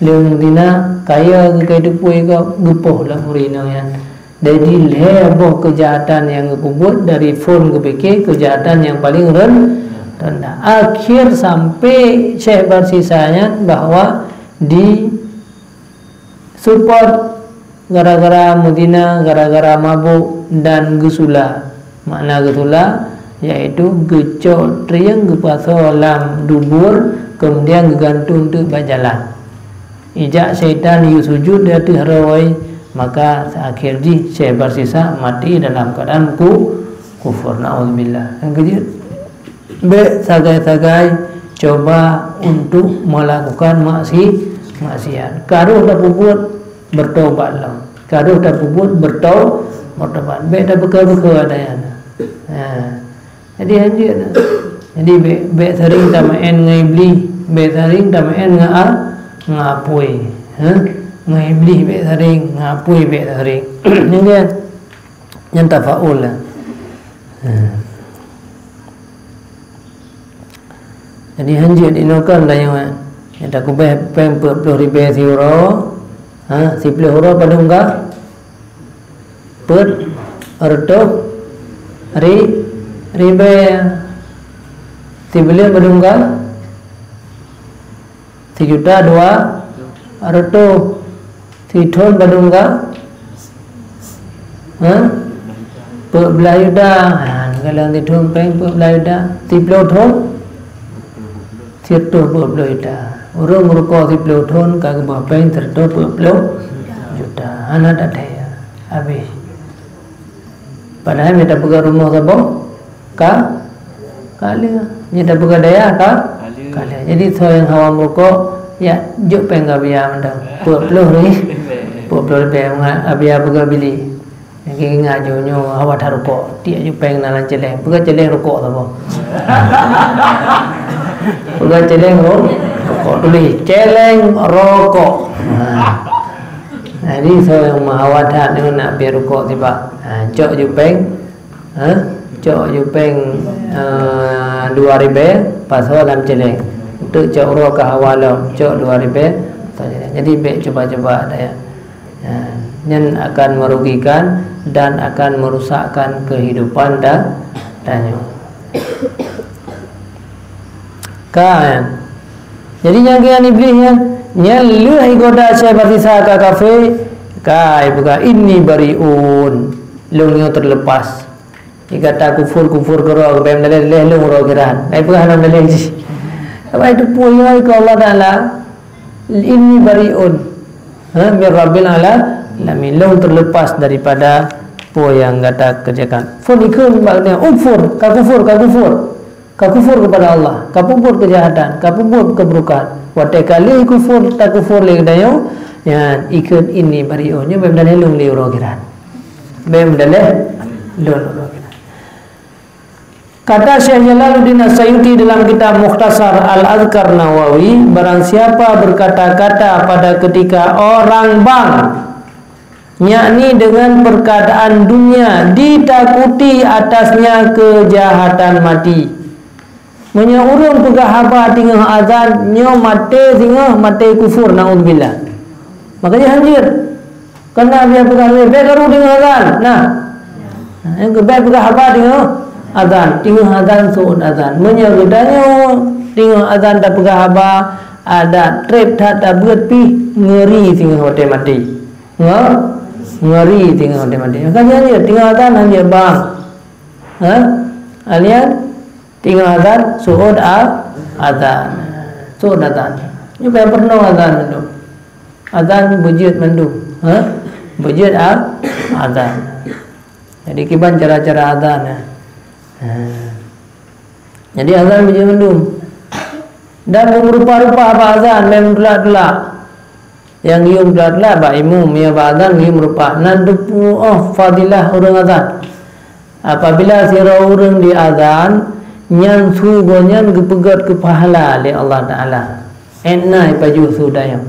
Lheueh meuzina, kaya geukai teupui gob, geupoh lom ureueng inong nyan. Jadi, lhèe boh keujahatan nyang geupeubuet dari phon geupike keujahatan nyang paleng ren-, rendah. Akhé sampoe Syekh Barsisa nyan bahwa diseupôt gara-gara meuzina, gara-gara mabuk dan geusula. Makna geusula, yaitu geucok trieng geupasoe lam dubur, keumudian geugantung teuk bak jalan. Ijak syaitan yue sujut di ateueh roe, maka akhé jih Syekh Barsisa maté dalam keuadaan ku-, kufur. Naudzubillah. Nyang keujeuet, bèk sagai-sagai cuba untuk melakukan maksi-, maksiat. Ka rôh tapeubuet, bertobat lom. Ka rôh tapeubuet, bertau-, bertobat. Bèk tapeuka-peuka ata nyan. Ha. Jadi, hanjeuet na. Jadi, bèk, bèk sering tameu'en ngon Iblih, bèk sering tameu'en ngon a-, ngon apui. Ha? Ngon Iblih bèk sering, ngon apui bèk sering. Nyan kan? Nyan tafaul lah. Ha. Jadi, hanjeuet inoe kan tanyoe, eh. Nyang takubeh péng peuet ploh ribèe siuroe, ha, siplôh uroe padum ka? Peuet reutôh ri-, ribèe. Sibuleuen padum ka? Sijuta dua reutôh. Sithon padum ka? Ha? Peuet blah juta. Ha, kalau sithon péng peuet blah juta. Siplôh thon? Sireutoh peuet ploh juta. Ureueng meurukok siplôh thon ka geuba péng sireutoh peuet ploh juta. Hana that-that. Habéh. Padahai meunyo tapeugah rumoh saboh, ka, ka lheueh. Meunyo tapeugah dayah, ka, ka lheueh. Jadi, soe nyang hawa meurukok, ya, jok péng keu Abiya mantong. Peuet ploh ri-, peuet ploh ribèe, Abiya peugah bili. Lagèe ingat jih nyoe hawa that rukok, tiek ju péng na lam céléng. Peugah céléng rukok saboh. Peugah céléng ru-, rukok, tuléh céléng rukok. Ha. Jadi, soe nyang meuhawa that nyoe nak bri rukok sibak. Ha, cok ju péng. Ha? Cok ju péng, eh, dua ribèe, pasoe lam céléng. Untuk cok uroe ka hawa lom, cok dua ribèe, pasoe céléng. Jadi, bèk cuba-cuba ata nyan. Ya, nyan akan merugikan dan akan merusakkan kehidupan ta-, tanyoe. Kan? Jadi nyang keunan Iblih nyan, nyan lheueh igoda Syekh Barsisa ka kafé, ka ipeugah, "Inni bari'un." Lôn nyoe teulepas. Di kata kufur, kufur keudroe, geubri meudaleh-daleh lôn uroe kiran. Ai peugah hana meudaleh jih. Apa itu pun ya ke Allah Taala, "Inni bari'un, ha, min Rabbil alamin." Lôn terlepas daripada peue nyang gata kerjakan. Phon ikheun bak geutanyoe, "Ukfur, ka kufur, ka kufur." Ka kufur kepada Allah, ka peubuet keujahatan, ka peubuet keubrukan. Watèe ka lheueh kufur, takufur lé geutanyoe, nyan ikheun, "Inni bari'un." Nyoe bèk meudaleh lôn lé uroe kiran. Bèk meudaleh lôn uroe kiran. Kata Syekh Jalaluddin As-Sayuti dalam kitab Mukhtasar Al-Azkar Nawawi, barang siapa berkata-kata pada ketika orang bang, yakni dengan perkataan dunia, ditakuti atasnya kejahatan mati. Meunyoe ureueng peugah haba teungoh azan, nyoe maté singoh, maté kufur, naudzubillah. Makanya hanjeuet. Karena dia peugah, "Bèk karu teungoh azan." Nah. Nyang keu bèk peugah haba teungoh azan, teungoh azan, seuôt azan. Meunyoe geutanyoe teungoh azan tapeugah haba, adak trép that tabeuet pih, ngeuri singoh watèe maté. Ngon Ngeri teungoh maté-maté. Maka nyan jeuet, teungoh azan han jeuet bang. Ha? Alien, teungoh azan, su'ud a-, azan. Su'ud azan. Nyoe payah peurunoe azan mandum. Azan beujeuet mandum. Ha? Beujeuet a-, azan. Jadi, kiban cara-cara azan, ya. Ha. Jadi, azan beujeuet mandum. Dan beumeurupa-rupa bak azan, meuteulak-teulak. Nyang geuyue teulak-teulak bak imum, ya, bak azan geuyue meurupa. Nan teupeue oh fadilah ureuëng azan. Apabila sidroe ureuëng di azan, nyan su gobnyan geupeugét keu pahala lé Allah Taala. Étna ipajoh su dayong.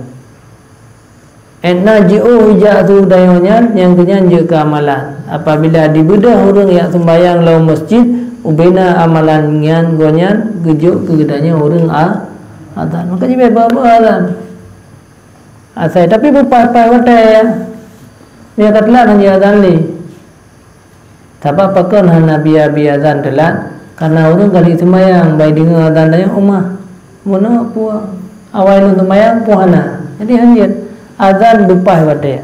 Étna jiôh ijak su dayong nyan, nyang keu nyan jeuet keu amalan. Apabila dibeudôh ureuëng jak seumbahyang lam masjid, ubena amalan nyan gobnyan geujok keu geutanyoe ureuëng a-, azan. Maka jibeuet bak-bak azan. Asai, tapi beupaih-paih watée, ya. Dia ka telat hana azan lé. Sabab pakon hana bia-bia azan telat? Karena ureuëng ka lheueh seumayang, bai deungoe azan dayong umah. Bunoe peue? Awai lôn seumayang peue hana. Jadi hanjeuet azan beupaih watée.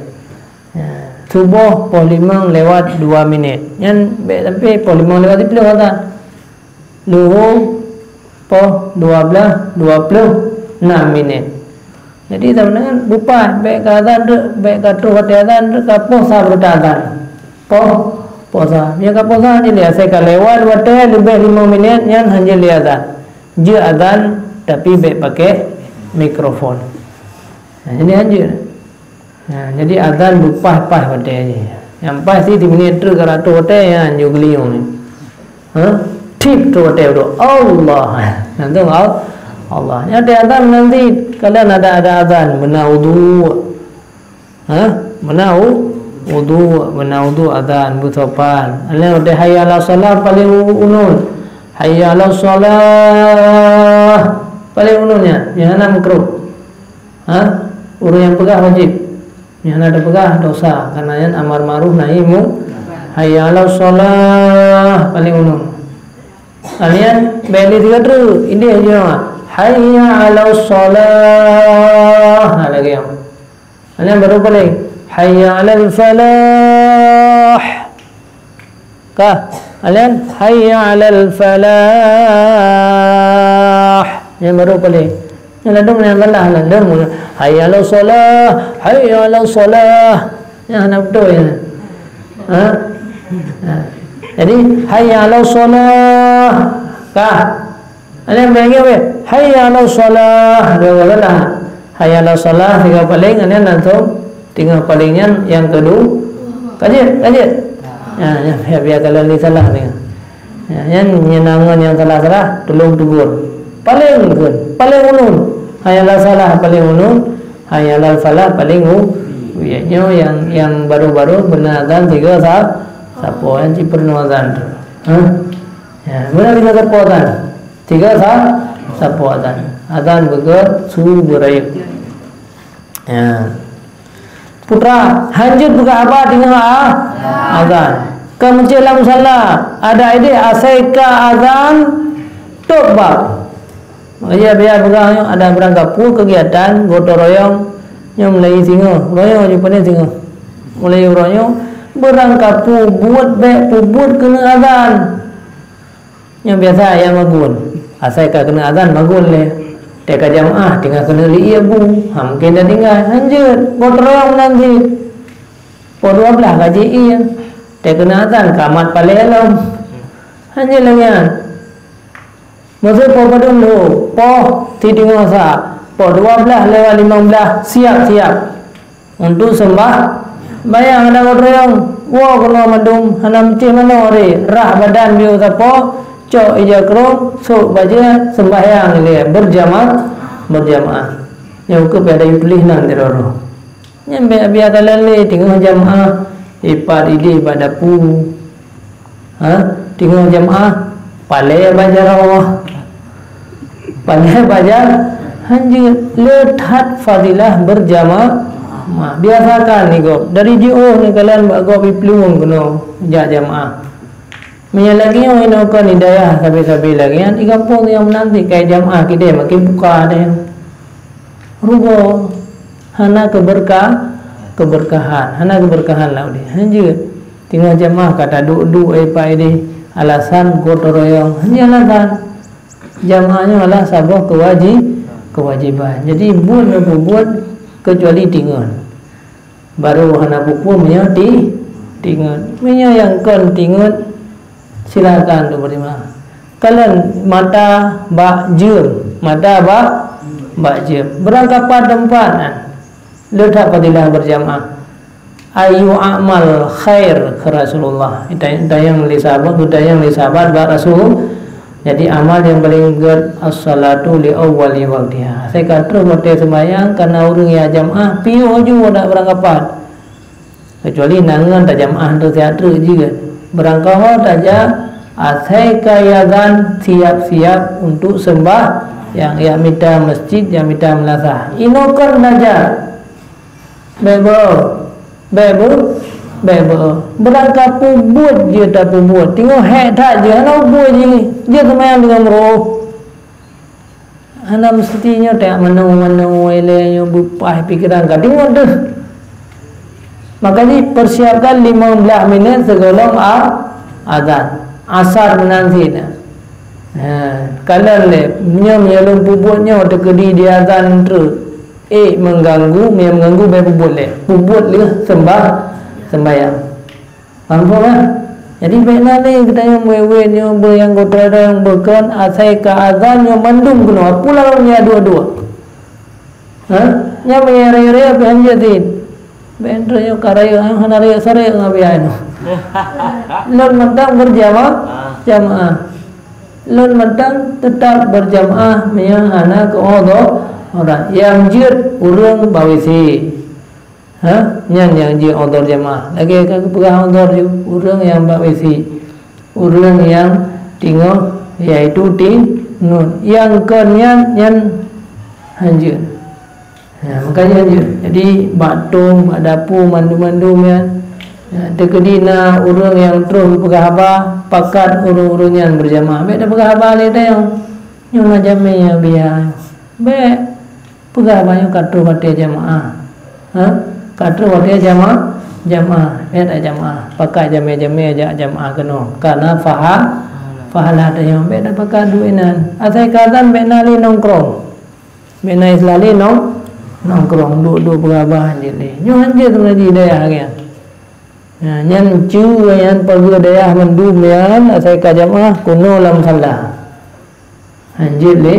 Ya, suboh poh limong lewat dua minit. Nyan bék sampai poh limong lewat siplôh azan. Luhô poh dua blaih dua ploh nam minit. Jadi, sabeunarnya beupaih, bék ka azan treuk, bék ka troh watée azan treuk, ka poh sa beureuta azan. Poh, poh sa. Nyang ka poh sa nyan lé, asai ka lewat watée leubeh limong minit, nyan hanjeuet lé azan. Jeuet azan, tapi bék pakai mikrofon. Nah, jadi hanjeuet. Nah, jadi azan beupaih-paih watée jih. Nyang paih si, si minit treuk ka ratoh watée, nyan jeuet geulinyueng. Ha? Tip tu watée udah Allah. Nah, tu Allah. Allah. Nyan watée azan nanti, kadang ada, ada azan, beuna udhu. Ha? Beuna u-, udhu, beuna udhu azan, beusopan. Alèh watée hayya 'alas shalah paléng u-, unun. Hayya 'alas shalah paléng unun nyan. Nyan hana makruh. Ha? Ureuëng nyang peugah wajéb. Nyang hana teupeugah dosa, karena nyan amar ma'ruf nahi mu-, hayya 'alas shalah paléng unun. Alien, bèk lé tiga teuk, idéh jih, hayya 'alas shalah. Ha, lagèe nyan. Alien baru paléng, hayya 'alal falah. Ka, alien, hayya 'alal falah. Nyan baru paléng. Nyan ladôm nyang salah, ladôm. Hayya 'alas shalah, hayya 'alas shalah. Nyan hana beutôi nyan. Ha? Ha. Jadi, hayya 'alas shalah. Ka. Alien bèk lagèe, hayya 'alas shalah. Dua salah. Hayya 'alas shalah, tiga paléng, alien langsung Teungoh paléng nyan nyang keudua. Ka jeuet, ka jeuet. Ha, nyan, biar, biar kalon lé salah teungoh. Ha, nyan, nyan na ngon nyang salah-salah, tulông teugor. Paléng kheun, paléng unun. Hayya 'alas shalah paléng unun, hayya 'alal falah paléng u-, uyeue. Nyoe nyang, nyang baru-baru beuna azan tiga sa-, sapo, nyan cit peurunoe azan tu. Ha? Ya, beuna tiga sapo azan. Tiga sa-, sapo azan. Azan beugét, su beurayeuk. Ya. Putra, hanjeuet peugah haba teungoh a-, azan. Ka meucéh lam musala, adak idéh asai ka azan, tôb bab. Makajih biasa peugah nyoe, adak beurangkapeue keugiatan gotong royong, nyoe mulai singoh, royong jih pane singoh. Mulai uroe nyoe, beurangkapeue buet bèk peubuet keuneuk azan. Nyang biasa ayah magun. Asai ka keuneuk azan magun lé. Teuka jamaah teungoh keuneuk lé ié bu. Ha, mungken tatinggai. Hanjeuet, gotong royong meunan cit. Poh dua blaih ka jiék ié. Teuka keuneuk azan ka mat paléng lom. Hanjeuet lagèe nyan. Meuseu poh padum lhô, poh sideungoe sa, poh dua blaih lewat limong blaih, siap-siap. Untuk seumbah-, bayang adak gotong royong, woe keunoe mandum, hana meucéh manoe ré, rhah badan biyeu sapo, cok ija krông, sôk bajèe, seumbahyang ilèe, beurjama-, beurjamaah. Nyoe keuh pih adak tuléh nan di rot-rot. Nyan bèk biasa lé teungoh jamaah, ipat idéh bak dapu. Ha? Teungoh jamaah, palèe bak jaroe. Palèe bak ja-, hanjeuet, le that fadilah beurjamaah. Biasakan di gob. Dari jiôh neukalon bak gob iplueng keunoe jak jamaah. Meunyo lagèe nyoe inoe kon di dayah sabe-sabe lagèe nyan, di gampông nyang meunan cit ka jamaah kideh makin buka deh. Rugoe. Hana keubeurka-, keberkahan, hana keberkahan lam udeb. Hanjeuet. Teungoh jamaah ka taduek-duek, eh, pat ideh, alasan gotong royong. Hanjeuet alasan. Jamaah nyoe adalah saboh kewaji-, kewajiban. Jadi, buet neupeubuet keucuali tingon. Baru hana peue-peue meunyoe ti-, tingon. Meunyoe nyang kon tingon, silakan untuk menerima. Kalon mata bak jeuem, mata bak, bak jeuem. Beurangkapat teumpat nyan. Le that fadilah berjamaah. Ayu amal khair, kheun Rasulullah. Geutanyong lé sahabat, geutanyong lé sahabat bak Rasul. Jadi, amal nyang paleng gét, as-salatu li awwali waqtiha. Asai ka troh watée seumayang, kareuna ureuëng nyang jamaah, piôh ju dak beurangkapat. Kecuali na ngon tajamaah tu siat treuk jeuet. Beurangkaho tajak, asai ka azan, siap-siap untuk seumbah, nyang, nyang mita masjid, nyang mita meulasah. Inoe kon tajak. Bèk beu, bèk beu, bèk beu. Beurangkapeue buet jeuet tapeubuet. Teungoh hék that jeuet, hana buet jih. Jeuet seumayang deungon meuruôh. Hana meusti nyoe tajak manoe-manoe ilée nyoe beupaih pikeran ka deungon deuh. Maka jih persiapkan lima belas minit sigohlom a-, azan. Asar meunan cit. Ha, kalon lé, nyoe meunyoe lôn peubuet nyoe teukeudi di azan treuk. Eh, mengganggu, meunyoe mengganggu, bèk peubuet lé. Peubuet lheueh seumbah-, sembahyang. Paham, kan? Jadi, bèk na lé geutanyoe meuwét-wét nyoe, beu nyang gotong royong, beu kon, asai ka azan nyoe mandum keunoe. Peue lom nyan duek-duek. Ha? Nyan meunyoe rayeuk-rayeuk pih hanjeuet cit. Bèk droe nyoe ka rayeuk, hana rayeuk-rayeuk ngon biaya nyoe. Lôn mantong berjama-, jamaah. Lôn mantong teutap berjamaah meunyoe hana keu udhur. Nyang jeuet ureuëng bak W C. Ha? Nyan nyang jeuet udhur jamaah. Lagèe ka geupeugah udhur ju, ureuëng nyang bak W C. Ureuëng nyang teungoh, yaitu tingon. Nyang kon nyan, nyan hanjeuet. Ha, makajih hanjeuet. Jadi, bak tong, bak dapu, mandum-mandum nyan. Ha, teukeudi na ureuëng nyang troh geupeugah haba, pakat ureuëng-ureuëng nyan berjamaah. Bèk tapeugah haba lé tanyoe. Nyoe na jamé nyang biaya. Bèk. Peugah haba nyoe ka troh watèe jamaah. Ha? Ka troh watèe jama-, jamaah. Bèk tajamaah. Pakat jamé-jamé jak jamaah keunoe. Kareuna paha-, pahala tanyoe. Bèk tapakat duek inan. Asai ka azan bèk na lé nongkrong. Bèk na istilah lé nong-, nongkrong, duek-duek peugah haba hanjeuet lé. Nyoe hanjeuet sebenarnya di dayah nyan. Nah, nyan ceue nyan pageue dayah mandum nyan asai ka jamaah keunoe lam musala. Hanjeuet lé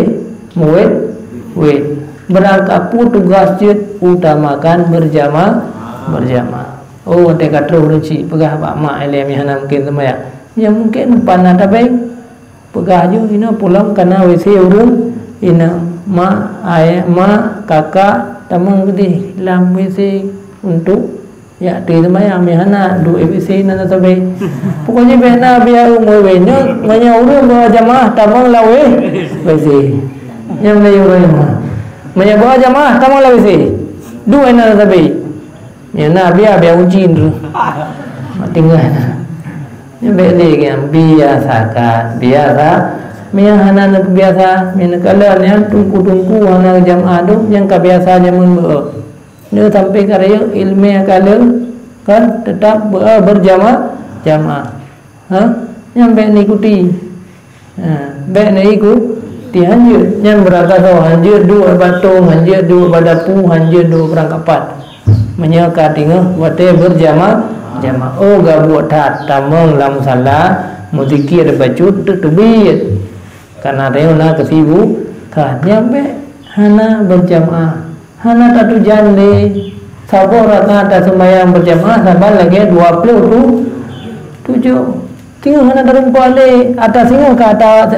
meuwét-wét. Beurangkapeue tugaih jeuet utamakan berjama-, berjamaah. Oh, watèe ka troh ureuëng chik peugah bak mak ilèe meuhana mungken seumayang. Nyan mungken pan na tabeng. Peugah ju, "Inoe pulang kana W C ureuëng inong, mak, ayah, mak, kakak, tamong keudeh lam W C untuk yak teuh seumayang, meuhana duek W C na sabe." Pokoknya bèk na biaya umur we nyoe, meunyoe ureuëng bawa jamaah tamong lam W C. Nyang lé ureuëng nyoe. Meunyoe bawa jamaah tamong lam W C. Duek na sabe. Nyang na biaya, biaya uji tu. Mak tinggai. Nyan bèk lé nyan, biasakan, biasa. Meunyoe hana neupeubiasa, meunyoe neukalon nyan teungku-teungku hana jamaah tu, nyang ka biasa jameun beuet. Nyoe sampai ka rayeuk ileumèe ka lheueh, kan, teutap beuet berjama-, jamaah. Ha? Nyan bèk neuikuti. Ha, bèk neuiku-, ti hanjeuet. Nyan beurangkasoe, hanjeuet duek bak tong, hanjeuet duek bak dapu, hanjeuet duek beurangkapat. Meunyoe ka teungoh watèe berjama-, jamaah. Oh, gabuek that, tamong lam musala, meuzikir bacut, teubiet. Kareuna tanyoe na keusibukan. Nyan bèk hana berjamaah. Hana tatujan lé saboh rakaat taseumayang berjamaah saban lagèe dua ploh tu-, tujoh. Singoh hana tarumpok lé, ata singoh ka ata,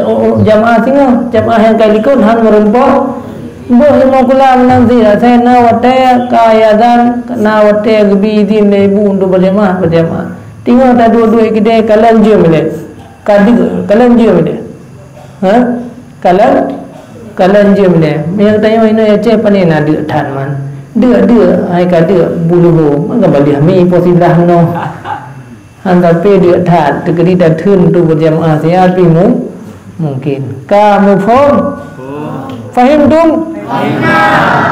jamaah singoh, jamaah nyang ka likot han meurumpok. Boh lima kula meunan cit, asai na watèe ka azan, na watèe geubri idhin lé ibu untuk berjamaah, berjamaah. Teungoh taduek-duek keudè kalon jeuem lé. Ka deuk, kalon jeuem lé. Ha? Kalon, kalon jeuem lé. Meunyoe tanyoe inoe Aceh pane na deuk that man. Deuk-deuk, hai ka deuk buluho. Maka baleh mi posilah meunoe. Han tapi deuk that, teukeudi tatheun tu berjamaah siat pih mu-, mungkin. Ka muphom? Fahimtum?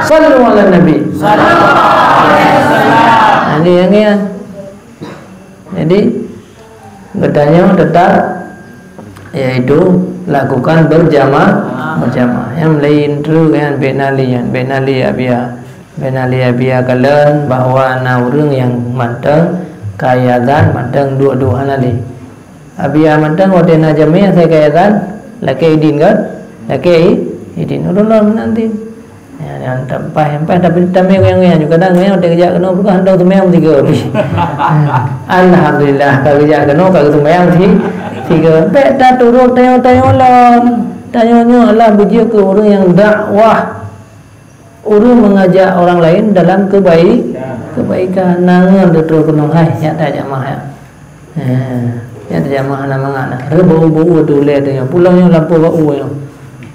Sallu ala Nabi. Angin-angin. Jadi, geutanyoe teutap, yaitu lakukan berjamaah, berjamaah. Nyang laén treuk nyan bèk na lé nyan, bèk na lé Abia. Bèk na lé Abia kalon bahwa na ureueng nyang mantong ka azan mantong duek-duek hana lé. Abia mantong watèe na jamèe asai ka azan, lakèe idin kan? Lakèe i-, idin. Ulôn lôn meunan tin. Ya, nyang tampai, tampai tapi tamé goyang-goyang juga kadang goyang watèe geujak keunoe bukan hana seumayang tiga. Alhamdulillah, ka geujak keunoe ka geuseumayang si tiga. Bèk taturot tanyoe-tanyoe lom. Tanyoe nyoe adalah beujeuet keu ureueng nyang dakwah. Ureueng mengajak orang lain dalam kebaik-, kebaikan. Nangon teutroh keunoe hai, nyak tajak mah ya. Eh, nyak tajak mah hana mangat nah. Reuboh-boh tu ulèe tu nyoe. Pulang nyoe lampôh bak u nyoe.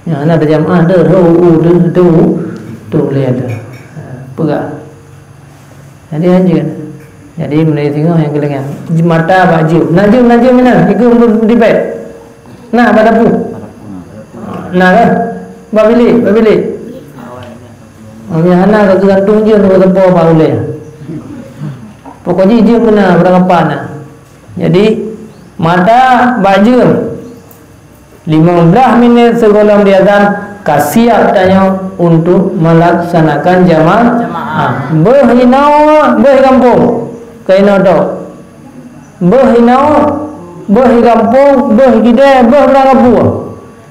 Nyoe hana tajak mah deuh, reuboh tu, tu, tu ulèe tu. Eh, peugah. Jadi hanjeuet. Jadi mulai singoh nyang keulingan. Mata bak jeuem. Na jeuem, na jeuem na. Ikeu untuk dipet. Nah, bak dapu. Nah, kan? Bak bilik, bak bilik. Nyang hana ka geugantung jeuem teupeu-teupeu bak ulèe. Pokok jih jeuem beuna, barang apa na. Jadi, mata bak jeuem. Lima belas minit sigohlom diazan, ka siap tanyoe untuk melaksanakan jama-, jamaah. Beuh inoe, beuh gampông. Keu inoe tok. Beuh inoe, beuh gampông, beuh gidée, beuh barang apui.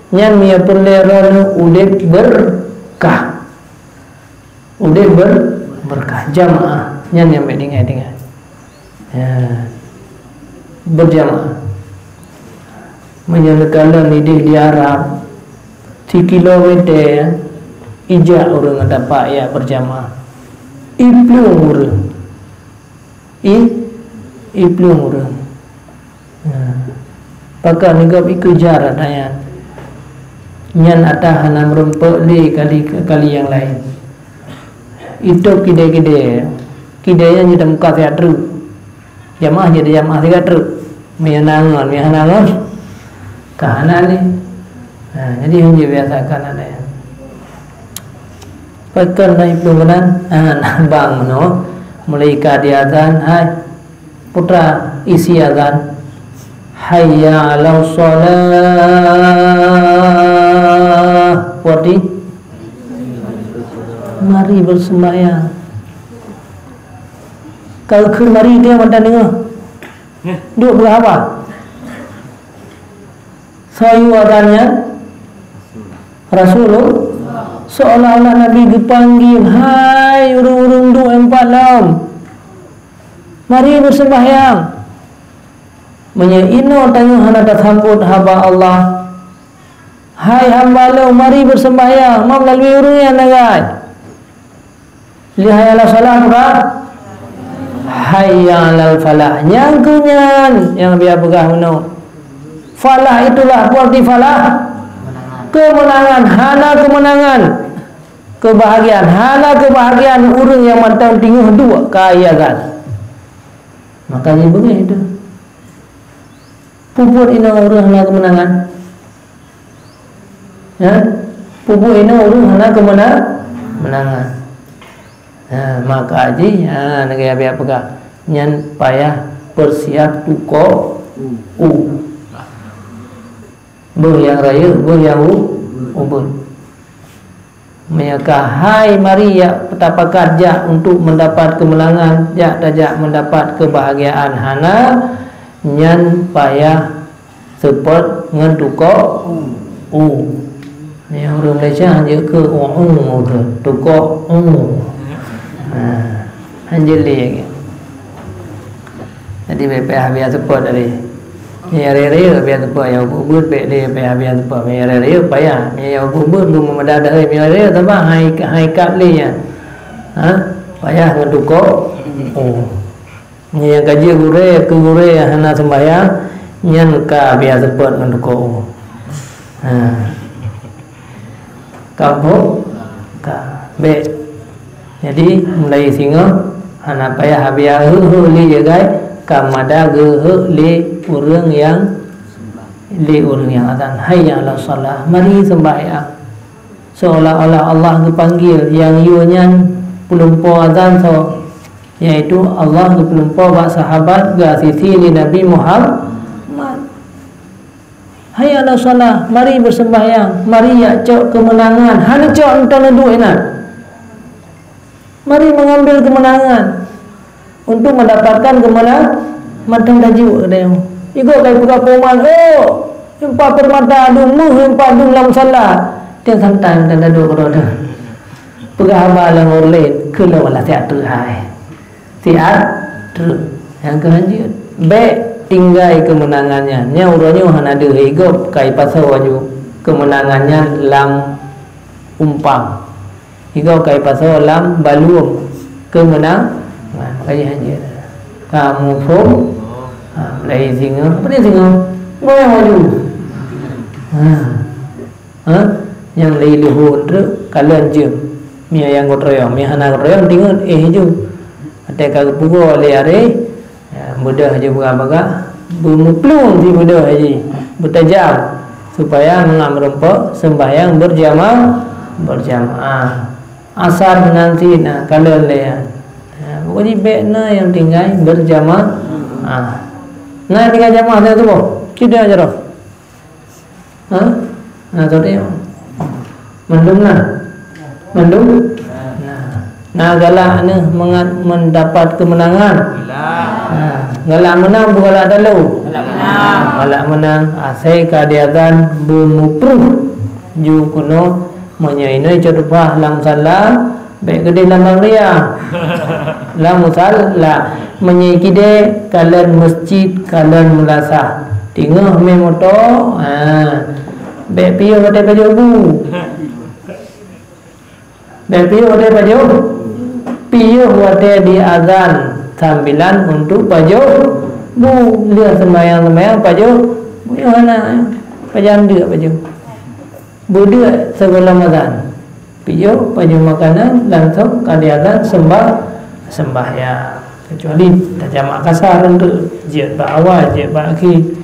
Nyan meunyoe peureulée droeneuh udeb berkah. Udeb ber-, berkah. Jamaah. Nyan nyang bèk tinggai-tinggai. Ya. Berjamaah. Meunyoe neukalon idéh di Arab, sikilomèter ijak ureueng ngon tapak jak berjamaah. Iplueng ureueng. I, iplueng ureueng. Nah, pakon nigop ikejar ata nyan. Nyan ata hana meurumpok lé kali, kali nyang laén. Itôb kidée-kidée. Kidée nyan jeuet muka siat treuk. Jamaah jeuet jamaah siat treuk. Meunyoe na ngon, meunyoe hana ngon, ka hana lé. Nah, jadi hanjeuet biasakan ata nyan. Pakon na iplueng keunan? Ah, na bang meunoe. Mulai ka diazan, hai putra, isi azan. Hayya 'alas shalah. Berarti, mari bersembahyang. Ka kheun mari dia mantong deungoe. Duek peugah haba. Soe yue azan nyan? Rasulullah. Seolah-olah Nabi geupanggil, "Hai ureueng-ureueng duek nyang pat lom, mari beuseumbahyang." Meunyoe inoe tanyoe hana tasambot haba Allah, "Hai hamba lôn, mari beuseumbahyang," ma meulalu ureueng nyan na gai. Lé hayya 'alas shalah peugah, "Hayya 'alal falah." Nyang keu nyan nyang biasa peugah meunoe. Falah itulah peue arti falah? Keumeunangan, hana keumeunangan. Keubahagiaan, hana keubahagiaan ureueng nyang mantong teungoh duek ka azan. Maka jibeungéh itu. Peue buet inoe ureueng hana keumeunangan? Ya? Peue buet inoe ureueng hana keumeuna-, keumeunangan? Ha, maka jih, ha, lagèe Abia peugah, nyan payah peusiap tukok u. Beuh nyang rayeuk, beuh nyang u-, ubit. Meunyoe ka hai mari jak tapakat jak untuk mendapat keumeunangan, jak tajak mendapat keubahagiaan hana, nyan payah seupôt ngon tukok u. Nyan ureueng Malaysia hanjeuet keu u, u, tukok u. Ha, hanjeuet lé. Jadi, bèk payah Abia seupôt tadi. Meunyoe rayeuk-rayeuk Abia seupôt, nyang ubit-ubit bèk lé payah Abia seupôt. Meunyoe rayeuk-rayeuk payah. Meunyoe nyang ubit-ubit beumeumada dahé. Meunyoe rayeuk-rayeuk saban hai, hai kap lé nyan. Ha? Payah ngon tukok u. Meunyoe nyang ka jeuet gurèe, keu gurèe nyang hana seumbahyang, nyan ka Abia seupôt ngon tukok u. Ha. Kampông ka bèk. Jadi, mulai singoh hana payah Abia heuek-heuek lé jagai, ka mada geuheuek lé ureueng nyang lé ureueng nyang azan, "Hayya 'alas shalah, mari seumbahyang." Seolah-olah Allah geupanggil, nyang yue nyan peulumpo azan soe? Yaitu Allah geupeulumpoe bak sahabat geuasisi lé Nabi Muhammad. Hayya 'alas shalah, mari beuseumbahyang, mari jak cok keumeunangan, hana cok ngon neuduek inan. Mari mengambil kemenangan. Untuk mendapatkan kemenangan, mantong tajok, kata nyoe. Igoe ka ipeugah peurumoh, "Oh, empat permata dum, meuh empat dum lam musala." Tiang santai mantong taduek keudroe. Peugah haba lam ureueng laén, keu lôn lah siat teuhai. Siat treuk. Nyang keu hanjeuet, bék tinggai keumeunangan nyan. Nyan uroe nyoe hana deuh, igoe ka ipasoe aju keumeunangan nyan lam umpang. Igoe ka ipasoe lam balueng keumeunang-, nah, makajih hanjeuet. Ka muphom? Ha, mulai singoh. Apa dia singoh? Goyang aju. Ha. Ha? Nyang lé leuhô treuk kalon jeuem. Mie nyang geutroyong, mie hana geutroyong tingeut éh ju. Watée ka geupugoe lé aré, ya, beudôh ju bagah-bagah, beumeuplueng di beudôh jih, beutajam, supaya mangat meurumpok sembahyang berjama-, berjamaah. Asar meunan cit na kalon lé nyan. Ya, pokok jih bék na nyang tinggai berjamaah. Na nyang tinggai jamaah na tuboh. Cit dah jaroe. Ha? Na, tadi mandum na. Mandum? Na. Na galak neuh mangat mendapat kemenangan. Na, galak meunang beu galak talo. Galak meunang. Galak meunang, asai ka diazan beumupreh ju keunoe, meunyoe inoe cot upah lam sala, bék keudeh lam bang raya. Lam musala, meunyoe kideh kalon meuseujid, kalon meulasah. Teungoh mé moto, ha, bék piôh watée pajoh bu. Bék piôh watée pajoh, piôh watée diazan sambilan untuk pajoh bu. Lheueh seumayang-seumayang pajoh bu, nyoe hana, pajan deuk pajoh. Beudeuek sigohlom azan, piôh pajoh makanan, langsong ka diazan seumbah-, sembahyang. Kecuali tajamak kasar untuk jeuet bak awai, jeuet bak akhé.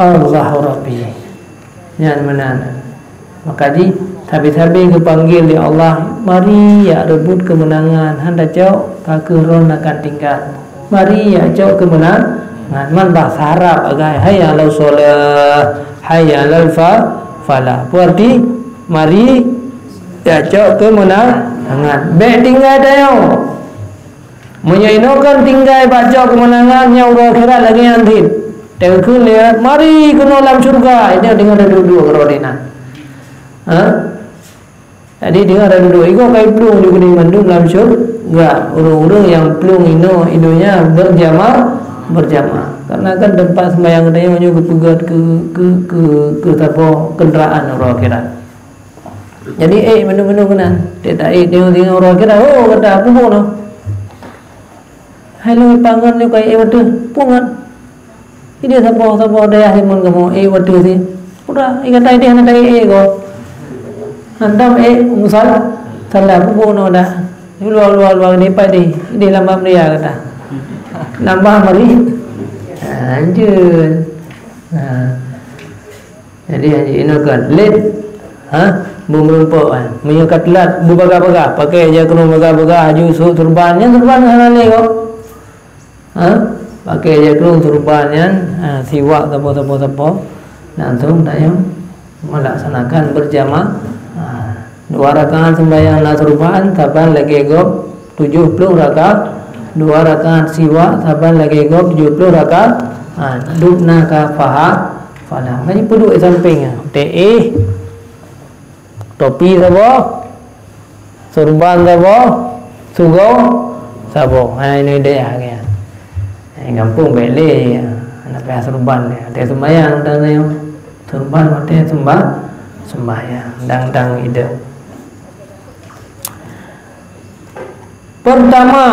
Allahu Rabbi. Nyan meunan. Maka jih, sabe-sabe geupanggil lé Allah, mari jak reubot keumeunangan, han tacok, ka kheueh droen akan tinggai. Mari jak cok keumeunangan, man bahasa Arab agak, "Hayya 'alas shalah, hayya 'alal fa-, falah." Berarti, mari jak cok keumeunangan. Bék tinggai tanyoe. Meunyoe inoe kon tinggai bak cok keumeunangan, nyan uroe akhirat lagée nyan cit. Teukheun lé, mari keunoe lam syeuruga. Nyoe deungon duek-duek keudroe inan. Ha? Jadi, deungon duek-duek, igoe ka iplueng ju keudeh mandum lam syeuruga. Ureuëng-ureuëng nyang plueng inoe, inoe nyan berjama-, berjamaah. Karena kan teumpat sembahyang geutanyoe nyoe geupeugét keu, keu, keu, keu saboh kendaraan uroe akhirat. Jadi, ék mandum-mandum keunan. Tiep-tiep ék, deungon-deungon uroe akhirat, oh, gata, peue buet nyoe? Hai lôn pangon nyoe ka ék watée, peue ngon? Ideh saboh-saboh dayah limong kamoe ék watée si. Udah, gata ideh hana taék ék goe. Hantom ék musala, salah peue buet nyoe dah. Luwa-luwa-luwa ni padé, ideh lam bak meudaya gata. Nambah mari. Ha, anjeun. Ha. Jadi, inoe kon lét, ha, beumeurumpok, ha. Meunyoe ka teulat, beubagah-bagah, pakai jakeunueng bagah-bagah, aju sôk surban, nyan surban hana lé kok. Ha? Pakai jakeunueng surban nyan, ha, siwak sapo-sapo-sapo, langsung tanyoe melaksanakan berjamaah. Ha. Dua rakaat sembahyang na surban, saban lagée gob tujoh ploh rakaat. Dua rakaat siwak, saban lagée gob tujoh ploh rakaat. Ha, dum na ka paha-, Padahai meunan peuduek di sampéng nyan. Teeh, topi saboh, surban saboh, sugoe saboh. Ha, ini dia kan. Hai gampông bék lé. Hana payah surban lé. Watée sembahyang dan surban watée sembah-, sembahyang. Dang-dang ideh. Pertama,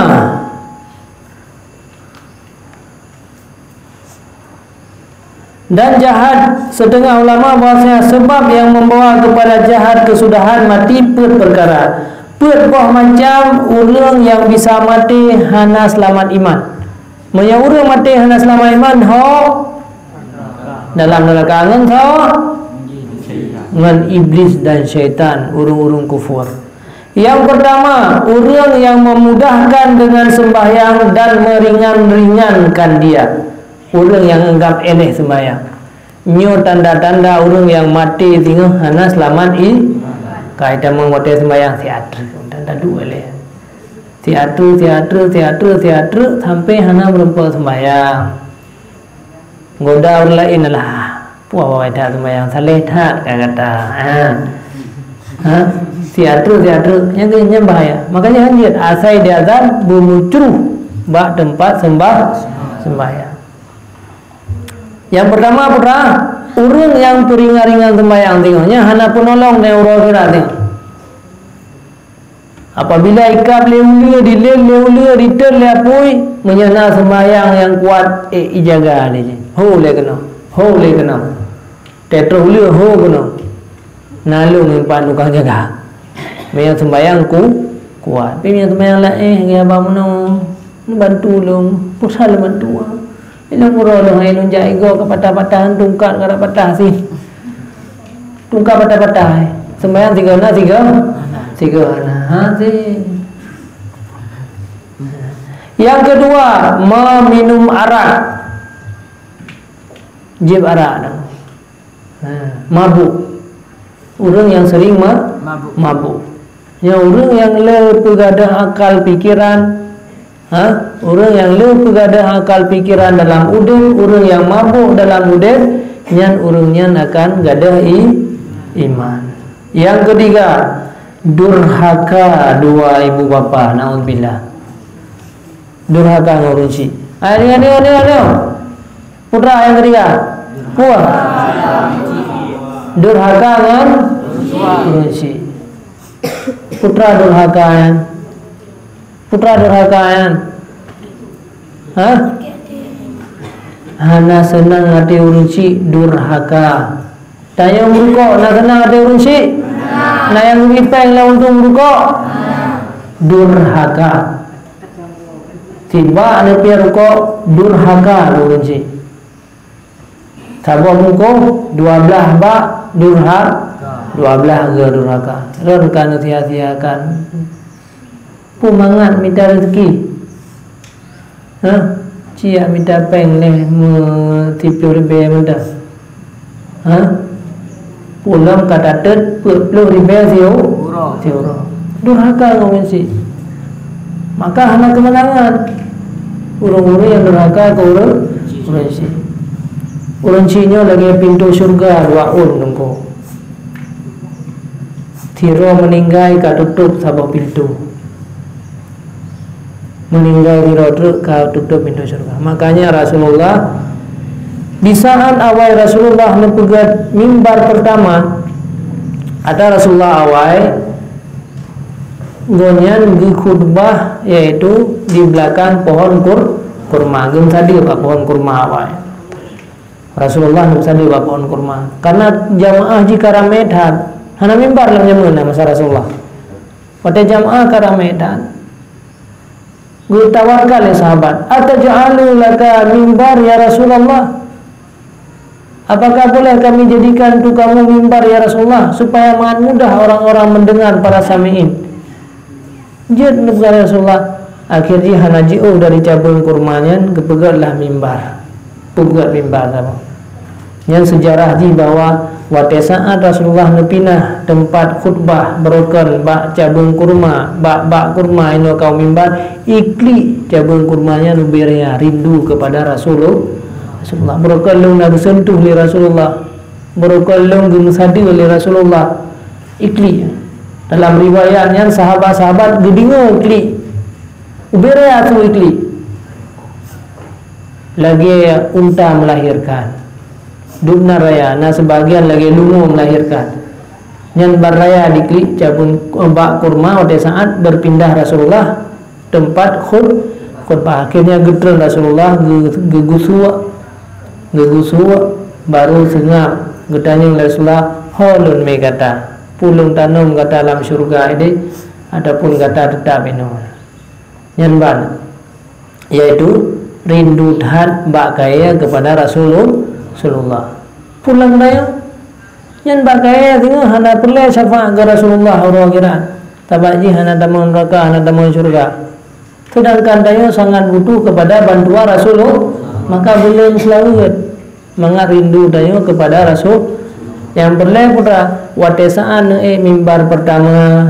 Dan jahat, setengah ulama bahwasanya sebab yang membawa kepada jahat kesudahan mati peuet perkara. Peuet boh macam ureuëng nyang bisa maté hana seulamat iman. Meunyoe ureuëng maté hana seulamat iman, ho dalam neuraka ngon soe? Ngon iblis dan syaitan, ureuëng-ureuëng kufur. Yang pertama, ureuëng yang memudahkan dengan sembahyang dan meringan-ringankan dia. Ureuëng yang anggap enteng sembahyang. Nyoe tanda-tanda ureuëng nyang maté singoh hana seulamat i, ka itamong watée seumbahyang siat treuk, tanda dua lé. Siat treuk, siat treuk, siat treuk, siat treuk, sampai hana meureumpok seumbahyang. Goda ureuëng laén, "Alah, puah awai that seumbahyang, saleh that," ka gata. Ha. Ha? Siat treuk, siat treuk, nyan, nyan bahaya. Makanya hanjeuet asai diazan beumucruh bak teumpat seumbah, seumbahyang. Yang pertama, putra, ureuëng nyang peuringan-ringan seumbahyang singoh, nyan hana peunolong di uroe akhirat singoh. Apabila ikab lé uleue, dilén lé uleue, ditén lé apui, meunyoe na seumbahyang nyang kuat, eh, ijaga lé jih. Ho lé keunoe, ho lé keunoe. Teutroh uleue, ho keunoe. Na lôn impan tukang jaga. Meunyoe seumbahyang ku, kuat. Tapi meunyoe seumbahyang laén, eh, gaya bak meunoe, neubantu lôn, peusah lôn bantu. Ilôn uroe lôn hai lôn jak igoe ka patah-patah, tungkat ka patah sih. Tungkat patah-patah, eh. Seumbahyang tiga na tiga, tiga na. Ha, sih. Yang kedua, meminum arak. Jieb arak dah. Ha, mabuk. Ureuëng nyang sering ma-, mabuk. Mabuk. Nyan ureuëng nyang le peugadôh akal pikiran. Ha? Ureuëng nyang le peugadôh akal pikiran dalam udeb, ureuëng nyang mabuk dalam udeb, nyan ureuëng nyan akan gadôh i-, iman. Yang ketiga, durhaka dua ibu bapa, naudzubillah. Durhaka ngon ureuëng syik. Ayo, ayo, ayo, ayo. Putra nyang ketiga. Puah. Durhaka ngon ureuëng syik. Putra durhaka nyan. Putra durhaka nyan. Ha? Hana seunang até ureuëng syik, durhaka. Tanyoe meurukok, na seunang até ureuëng syik? Na nyang geubri péng lé untung meurukok? Durhaka. Sibak neupiet rukok, durhaka keu ureuëng syik. Saboh bungkôh, dua blaih bak durha-, dua blaih geu durhaka. Lôn ka neusia-siakan. Peue mangat mita reuzeki? Ha? Ciyak mita péng lé meusiploh ribée mantong. Ha? Pulang ka tatet peuet ploh ribée siu-, siuroe. Durhaka ngon ureuëng syik. Maka hana keumeunangan ureuëng-ureuëng nyang durhaka keu ureuëng, ureuëng syik. Ureuëng syik nyoe lagée pintoe syeuruga dua ôn teungku. Sidroe meuninggai ka tutôp saboh pintoe. Meuninggai sidroe treuk ka tutôp pintoe syeuruga. Makanya Rasulullah, di saat awai Rasulullah neupeugét mimbar pertama, ata Rasulullah awai, gobnyan geukhutbah, yaitu di belakang pohon kur-, kurma, geumeusadeue bak pohon kurma awai. Rasulullah neumeusadeue bak pohon kurma. Karena jamaah jih ka ramé that. Hana mimbar lam jameun na masa Rasulullah. Watée jamaah ka ramé that, geutawarkan lé sahabat, "Ataj'alu laka mimbar, ya Rasulullah? Apakah boleh kami jadikan untuk kamu mimbar, ya Rasulullah, supaya mangat mudah orang-orang mendengar, para sami'in?" Jeuet neupeugah lé Rasulullah, akhé jih hana jiôh dari cabeueng kurma nyan geupeugét lah mimbar. Peugét mimbar saboh. Nyan seujarah jih bahwa watée saat Rasulullah neupinah teumpat khutbah beurukon bak cabeueng kurma, bak, bak kurma inoe kaum mimbar, iklik cabeueng kurma nyan ubé raya rindu keupada Rasulullah. Rasulullah. Beurukon lôn na geuseuntuh lé Rasulullah. Beurukon lôn geumeusadeue lé Rasulullah. Iklik. Dalam riwayat nyan, sahabat-sahabat geudeungoe iklik. Ubé raya su iklik. Lagée unta melahirkan. Dubna raya, na seubagian lagée lungo melahirkan. Nyan ban raya diklik cabeueng, bak kurma watée saat berpindah Rasulullah teumpat khut-, khutbah. Akhirnya geutreun Rasulullah geu-, geugusuk, geugusuk, baru seungab geutanyong lé Rasulullah, "Ho lôn mé gata? Peue lôn tanom gata lam syeuruga idéh, ataupun gata teutab inoe?" Nyan ban, yaitu rindu that bak kayée keupada Rasulul-, Rasulullah. Pulang daya, nyan bak kayée singoh hana peureulée syafaat keu Rasulullah uroe akhirat. Sabab jih hana tamong neuraka, hana tamong syurga. Sedangkan tanyoe sangat butuh kepada bantuan Rasulullah, maka buleuen seulaweuet mangat rindu tanyoe kepada Rasul. Nyang peureulée putra, watée saat neuék mimbar pertama,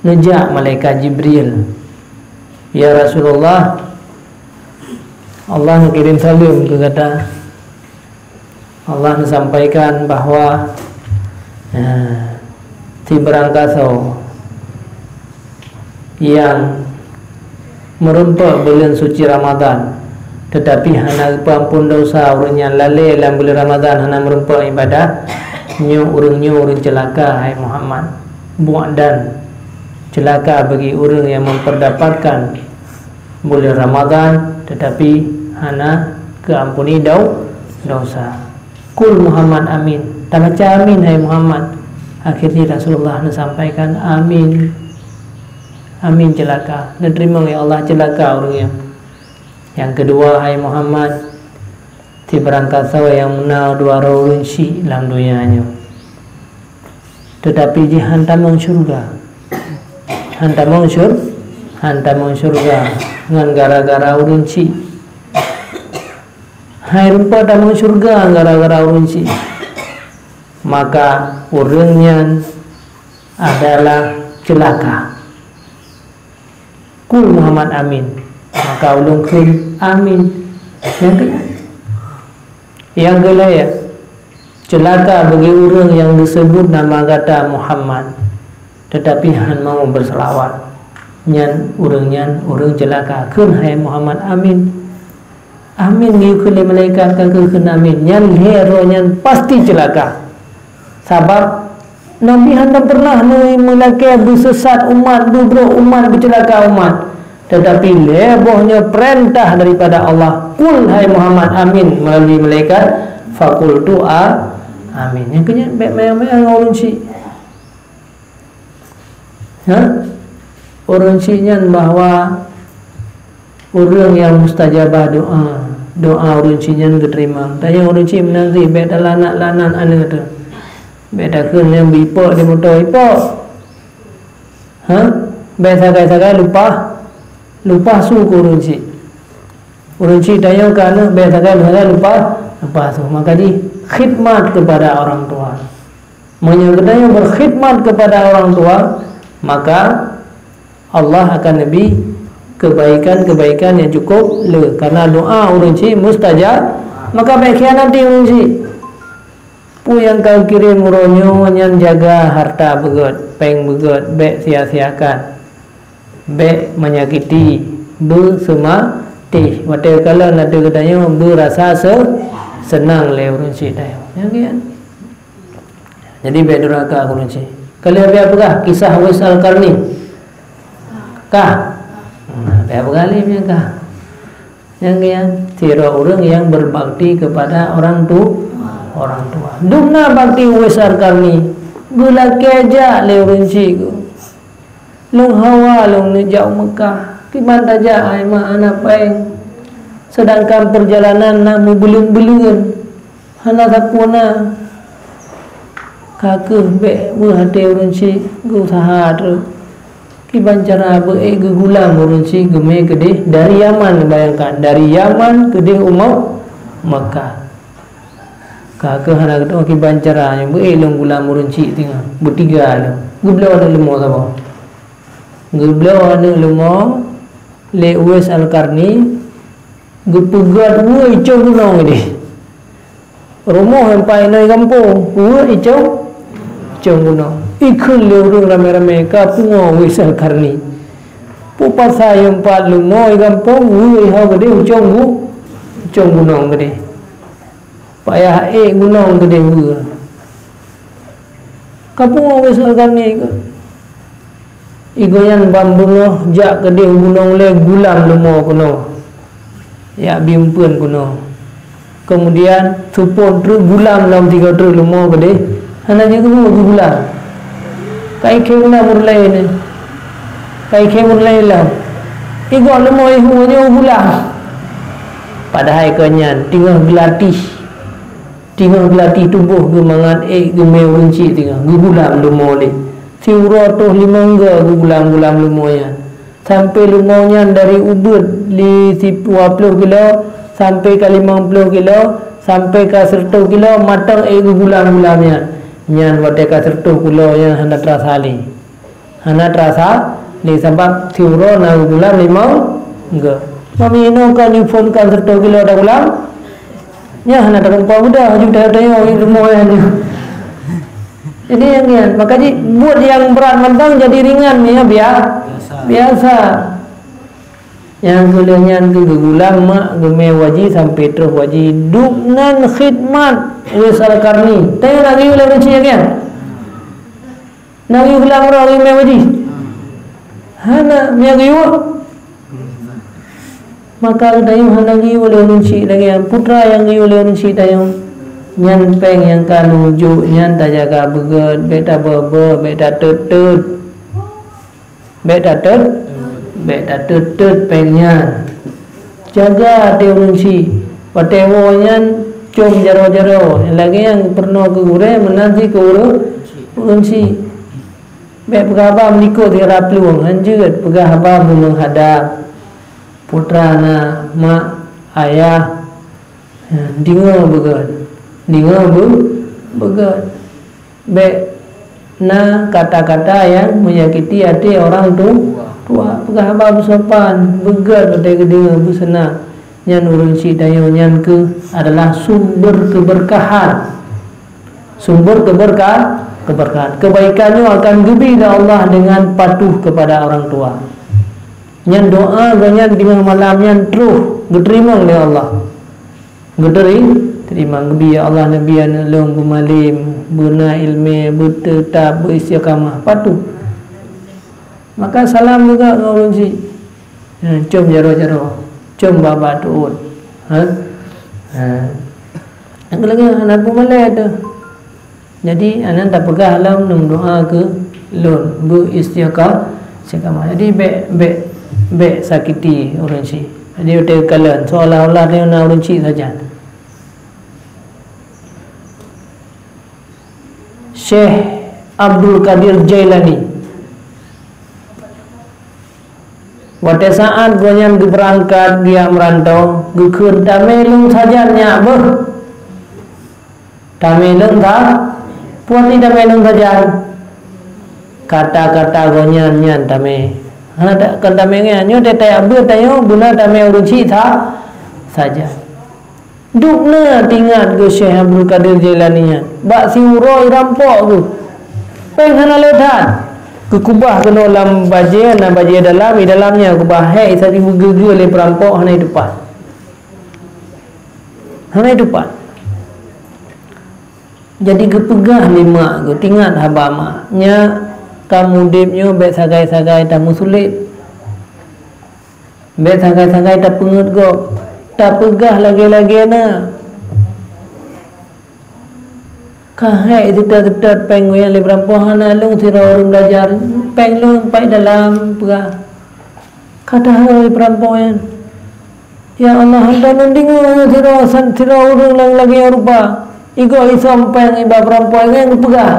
neujak malaikat Jibril, "Ya Rasulullah, Allah neukirém saleuem keu gata." Allah neusampaikan bahwa, eh, sibarang gasoe nyang meurumpok buleuen suci Ramadhan, teutapi hana geupeuamphon desya ureuëng nyan, lalée lam buleuen Ramadhan hana meurumpok ibadah, nyoe ureuëng nyoe ureuëng ceulaka, hai Muhammad. Bu'dan, ceulaka bagi ureuëng nyang memperdapakan buleuen Ramadhan, teutapi hana geuampuni dau-, desya. "Qul Muhammad amin." Tabaca amin, hai Muhammad. Akhirnya Rasulullah neusampaikan amin. Amin ceulaka. Neuteurimong, ya Allah, ceulaka ureuëng nyan. Nyang keudua, hai Muhammad, sibarang gasoe nyang meuna dua droe ureuëng syiek lam donya nyoe, teutapi jih han tamong syurga. Han tamong syur-, han tamong syurga ngon gara-gara ureuëng syiek. Hai rupa tamong syurga gara-gara ureuëng syiek. Maka ureuëng nyan adalah ceulaka. "Qul Muhammad amin." Maka ulôn kheun amin. Nyang keu-, nyang keulhèe, ceulaka bagi ureuëng nyang geuseubut nama gata Muhammad, teutapi han mau beuseulaweuet. Nyan ureuëng nyan ureuëng ceulaka. Kheun, "Hai Muhammad, amin." Amin geukheun lé malaikat, ka geukheun amin. Nyan lhèe droe nyan pasti ceulaka. Sabab Nabi hana pernah meulakèe beusesat umat, beubrôk umat, beuceulaka umat. Teutapi lhèe boh nyoe peurintah daripada Allah, "Qul, hai Muhammad, amin," meulalu malaikat, "Faqultu a-, amin." Nyang keu nyan bèk meu'ah-meu'ah ngon ureuëng syiek. Ha? Ureuëng syiek nyan bahwa ureuëng nyang mustajabah doa, doa ureuëng syiek nyan geuteurimong. Tanyoe ureuëng syiek meunan cit, bèk talaknat-laknat aneuk teuh. Bèk takheun nyang beu ipok di moto ipok. Ha? Bèk sagai-sagai leupah, leupah su keu ureuëng syiek. Ureuëng syiek tanyoe keu aneuk, bèk sagai-sagai leupah, leupah su. Maka jih khidmat kepada orang tua. Meunyoe geutanyoe berkhidmat kepada orang tua, maka Allah akan neubri kebaikan-kebaikan yang cukup le, karena doa ureuëng syiek mustajab, maka bèk khianati ureuëng syiek. Peue nyang ka kirém uroe nyoe nyan jaga harta beugöt, péng beugöt, bèk sia-siakan. Bèk menyakiti, beuseumatéh. Watèe kalon ateueh geutanyoe beurasa se-, seunang lé ureuëng syiek tanyoe. Nyang nyan. Jadi bèk durhaka keu ureuëng syiek. Ka lheueh bèk peugah kisah Uwais Al-Qarni. Kah? Nah, bèk peugah lé nyan kah. Nyang nyan, sidroe ureuëng nyang berbakti kepada orang tu-, orang tua. Dum na bakti Uwais Al-Qarni, geulakèe jak lé ureuëng syiek. Lôn hawa lôn neujak u Meukah, kiban tajak hai ma hana péng, seudangkan peurjalanan na meubuleuen-buleuen, hana sapeue na. Ka kheueh bèk weueh até ureuëng syiek, geuuseuha treuk. Kiban cara beu ék geugulam ureuëng syiek geumé keudéh dari Yaman, bayangkan, dari Yaman keudéh u Meukah. Ka kheueh hana geutanyoe kiban cara nyoe beu ék lôn gulam ureuëng syiek singoh, beutiga lôn. Geubloe aneuk leumo saboh. Geubloe aneuk leumo lé Uwais Al-Qarni, geupeugöt weueh icong gunong idéh. Rumoh nyang pat inoe gampông, weueh icong, icong gunong. Ikheun lé ureuëng ramé-ramé ka pungoe Uwais Al-Qarni. Peue pasai nyang pat leumo i gampông, weueh ihoe keudéh icong gu-, icong gunong keudéh. Payah ék gunong keudéh weueh. Ka pungoe Uwais Al-Qarni keu. Igoe nyan ban beungoh jak keudéh gunong lé gulam leumo keunoe. Jak bi eumpeuen keunoe. Keumudian seupôt treuk gulam lom tiga treuk leumo keudéh. Hana jeuet keunoe geugulam. Ka ikhém lom ureuëng laén nyan. Ka ikhém ureuëng laén lom. Igoe leumo ihu nyoe gulam. Padahai keu nyan teungoh geulatih. Teungoh geulatih tuboh geuh mangat ék geumé ureuëng syiek teungoh geugulam leumo lé. Siuroe troh limong go geugulam-gulam leumo nyan. Sampoe leumo nyan dari ubit li si-, dua ploh kilo, sampoe ka limong ploh kilo, sampoe ka sireutôh kilo, mantong ék geugulam-gulam nyan. Nyan watée ka sireutôh kilo nyan hana teurasa lé. Hana teurasa lé sabab siuroe na geugulam limong go. Meunyoe ka nyoe phon ka sireutôh kilo tagulam, nyan hana takumpa beudah, ju tayue-tayue leumo nyan. Jadi, nyang nyan, maka jih, buet nyang brat mantong jadi ringan, ya, bia-, biasa. Biasa. Nyang keu lheueh nyan keuh geugulam mak geumé waji sampoe troh waji, duek nan khidmat Uwais Al-Qarni. Tayue na geuyue lé ureueng chik nyan? Na geuyue gulam droe geumé waji? Hana, meunyo geuyue. Maka geutanyoe hana geuyue lé ureueng chik lagée nyan. Peue teuma nyang geuyue lé ureueng chik tanyoe? Nyan péng nyang ka lheueh jok nyan tajaga beugét, bék tabeuet-beuet, bék tateut-teut. Bék tateut, bék tateut-teut péng nyan. Jaga até ureueng chik. Watée woe nyan com jaroe-jaroe. Lagée nyang peurunoe keu gurée, meunan cit keu ureueng, ureueng chik. Bék peugah haba meulikot sigra plueng, hanjeuet peugah haba beumeuhadab. Peue teuma na, mak, ayah, deungoe beugét. Deungoe beu-, beugét. Bék na kata-kata nyang menyakiti até orang tu-, tua. Peugah haba beusopan, beugét watée geudeungoe, beuseunang. Nyan ureueng chik tanyoe nyan keuh adalah sumber keberkahan. Sumber keberka-, keberkahan. Kebaikan nyoe akan geubri lé Allah dengan patuh kepada orang tua. Nyan doa geuh nyan teungoh malam nyan troh geuteurimong lé Allah. Geuteurimong, geubri, "Ya Allah, neubi aneuëk lôn beumalém, beuna iéleumé, beuteutab, beuistiqamah, patuh." Maka salam juga ngon ureueng chik. Ha, com jaroe-jaroe, com babah teuôt. Ha? Ha. Nyang keulheueh hana peumalée teuh. Jadi, aneuk tapeugah lom, "Neumeudoa keu lôn, beu istiqa-, istiqamah." Jadi, bék, bék, bék sakiti ureueng chik. Jadi, watée kalon, seolah-olah tanyoe na ureueng chik sajan. Syekh Abdul Qadir Jailani. Watée saát gobnyan geubeurangkat geujak meurantoe, geukheun, "Tamé lôn sajan nyak beuh." Tamé lôn sa-, peue arti tamé lôn sajan? Kata-kata gobnyan nyan tamé. Hana ta-, kon tamé nyan. Nyoe teutab beuet tanyoe beuna tamé ureueng chik sa-, sajan. Dubna teuingat geuh Syekh Abdul Qadir Jailani nyan. Bak siuroe rampok geuh. Péng hana le that. Geukubah keunoe lam bajée, na bajée dalam, di dalam nyan kubah hék, isa jibeugeue-geue lé peurampok hana jiteupat. Hana jiteupat. Jadi geupeugah lé mak geuh, teuingat haba mak, "Nyak, kamoe udeb nyoe bék sagai-sagai tameusulet. Bék sagai-sagai tapeungeut gob. Tapeugah lagée-lagée na." Ka hék seutôt-seutôt péng gobnyan lé peurampok, hana lôn sidroe ureueng belajar. Péng lôn pat dalam peugah. Ka tahôi peurampok nyan, "Ya Allah, hantom lôn deungoe sidroe, sidroe ureueng nyang lagée nyan rupa. Igoe isöm péng iba peurampok nyan geupeugah."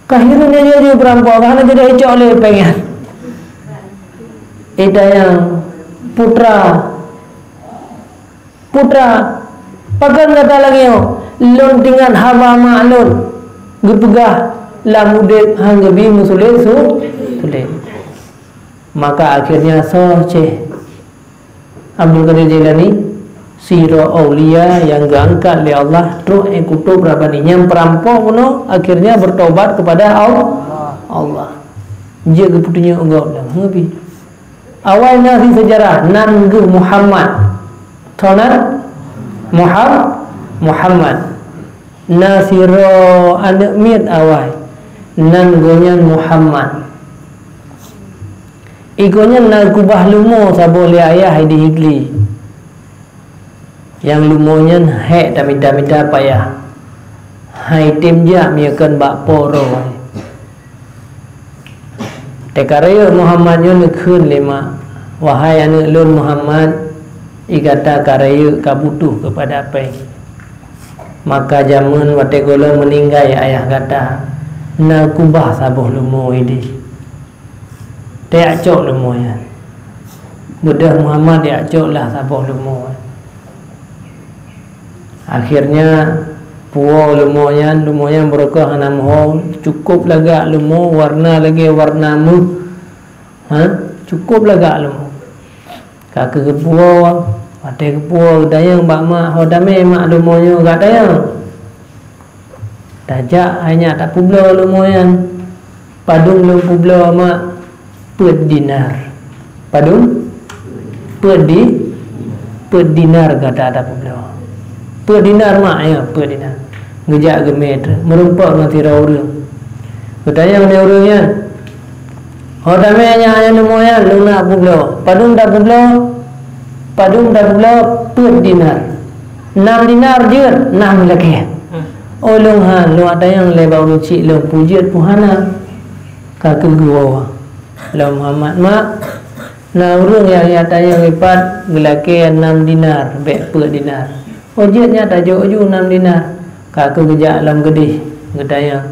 Ka hireuen jih peurampok, ka hana jeuet icok lé péng nyan. Ita nyang putra, "Putra, pakon gata lagée nyoe? Lôn teuingat haba mak lôn geupeugah lam udeb han geubi meusulet su-, sulet." Maka akhirnya soe Syekh Abdul Qadir Jailani, sidroe aulia nyang geuangkat lé Allah, trok ék kutôb Rabbani. Nyang peurampok bunoe akhirnya bertobat kepada Al-, Allah. Jeuet geupeutunyok gob lam, han geubi. Awai na si seujarah, nan geuh Muhammad. Toh nan? Muham-, Muhammad. Na sidroe aneuëk miet awai, nan gobnyan Muhammad. Igoe nyan na kubah leumo saboh lé ayah di Higli. Nyang leumo nyan hék tamita-mita payah. Hai tem jak meunyoe kon bak po roh. Teuka rayeuk Muhammad nyoe neukheun lé mak, "Wahai aneuëk lôn Muhammad, i gata ka rayeuk ka butuh keupada péng. Maka jameun watée gohlom meuninggai ayah gata, Na kubah saboh lumo idéh. Tajak cok lumo nyan. Beudôh Muhammad jak cok lah saboh lumo. Akhirnya, puwoe lumo nyan, lumo nyan beureukoh hana meuho, cukôp lagak lumo, warna lagèe warna méuh. Ha? Cukôp lagak lumo. Ka keuh geupuwoe, watèe geupuwoe geutanyong bak mak, "Ho tamè mak lumo nyoe?" Geutanyong. Tajak hai nyak tapeubloe lumo nyan. "Padum lôn peubloe mak?" "Peuet dinar." "Padum?" "Peuet di-, peuet dinar gata tapeubloe." "Peuet dinar mak?" "Ya, peuet dinar." Geujak geumè trôh, meurumpok ngon sidroe ureueng. Geutanyong lé ureueng nyan, "Ho tamè nyak nyan lumo nyan lôn na peubloe?" "Padum tapeubloe?" "Padum tapeubloe?" "Peuet dinar." "Nam dinar jeuet?" "Nam lakèe." "Oh lôn han, lôn tanyong lé bak ureueng chik lôn peue jeuet peue hana." Ka keuh geuwoe lom Muhammad, "Mak, na ureueng nyang, nyang tanyong ipat geulakèe nam dinar, bèk peuet dinar." "Oh jeuet nyak tajok ju nam dinar." Ka keuh geujak lom geudéh geutanyong.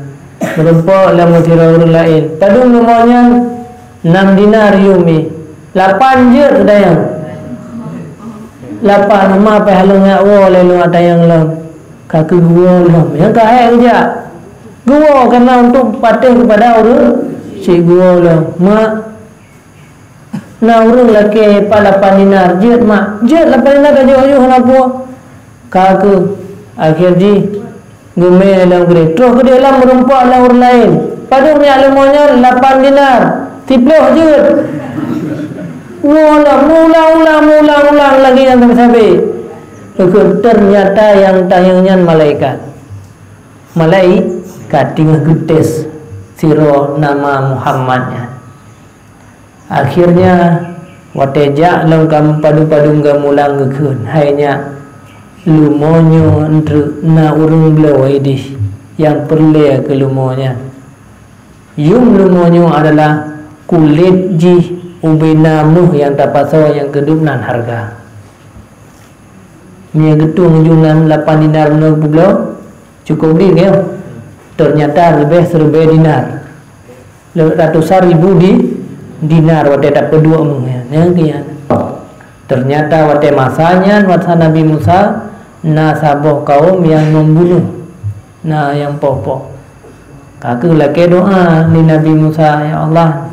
Meurumpok lom sidroe ureueng laén, "Padum lumo nyan?" "Nam dinar yum." "Lapan jeuet?" geutanyong. "Lapan, ma payah lôn jak woe lé lôn tanyong lom." Ka keuh geuwoe lom. Nyang ka hék geujak. Geuwoe keunan untuk patéh keupada ureueng chik, geuwoe lom. "Mak, na ureueng lakèe ipat lapan dinar, jeuet mak?" "Jeuet lapan dinar, tajok ju hana peue." Ka keuh, akhé jih geumè lom geudéh. Trôh geudéh lom meurumpok lom ureueng laén. "Padum nyak lumo nyan?" "Lapan dinar." "Siplôh jeuet?" Woe lom, meuulang-ulang, meuulang-ulang lagèe nyan sabe-sabe. Keuh teunyata nyang tanyong nyan malaikat. Malaikat teungoh geutés sidroe nama Muhammad nyan. Akhirnya, watèe jak lom ka padum-padum geumulang geukheun, "Hai nyak, lumo nyoe eunteuk na ureueng bloe idéh nyang peureulèe keu lumo nyan. Yum lumo nyoe adalah kulét jih ubena méuh nyang tapasoe nyang keudeup nan hareuga." Meunyoe geutueng ju nam lapan dinar meunoe geupubloe, cukôp dit nyoe. Teunyata leubeh siribèe dinar. Le-, ratusan ribu di-, dinar watèe tapeuduek méuh nyan. Nyan keuh nyan. Teunyata watèe masa nyan, masa Nabi Musa, na saboh kawöm nyang membunuh, na nyang poh-poh. Ka keuh lakèe doa lé Nabi Musa, "Ya Allah,"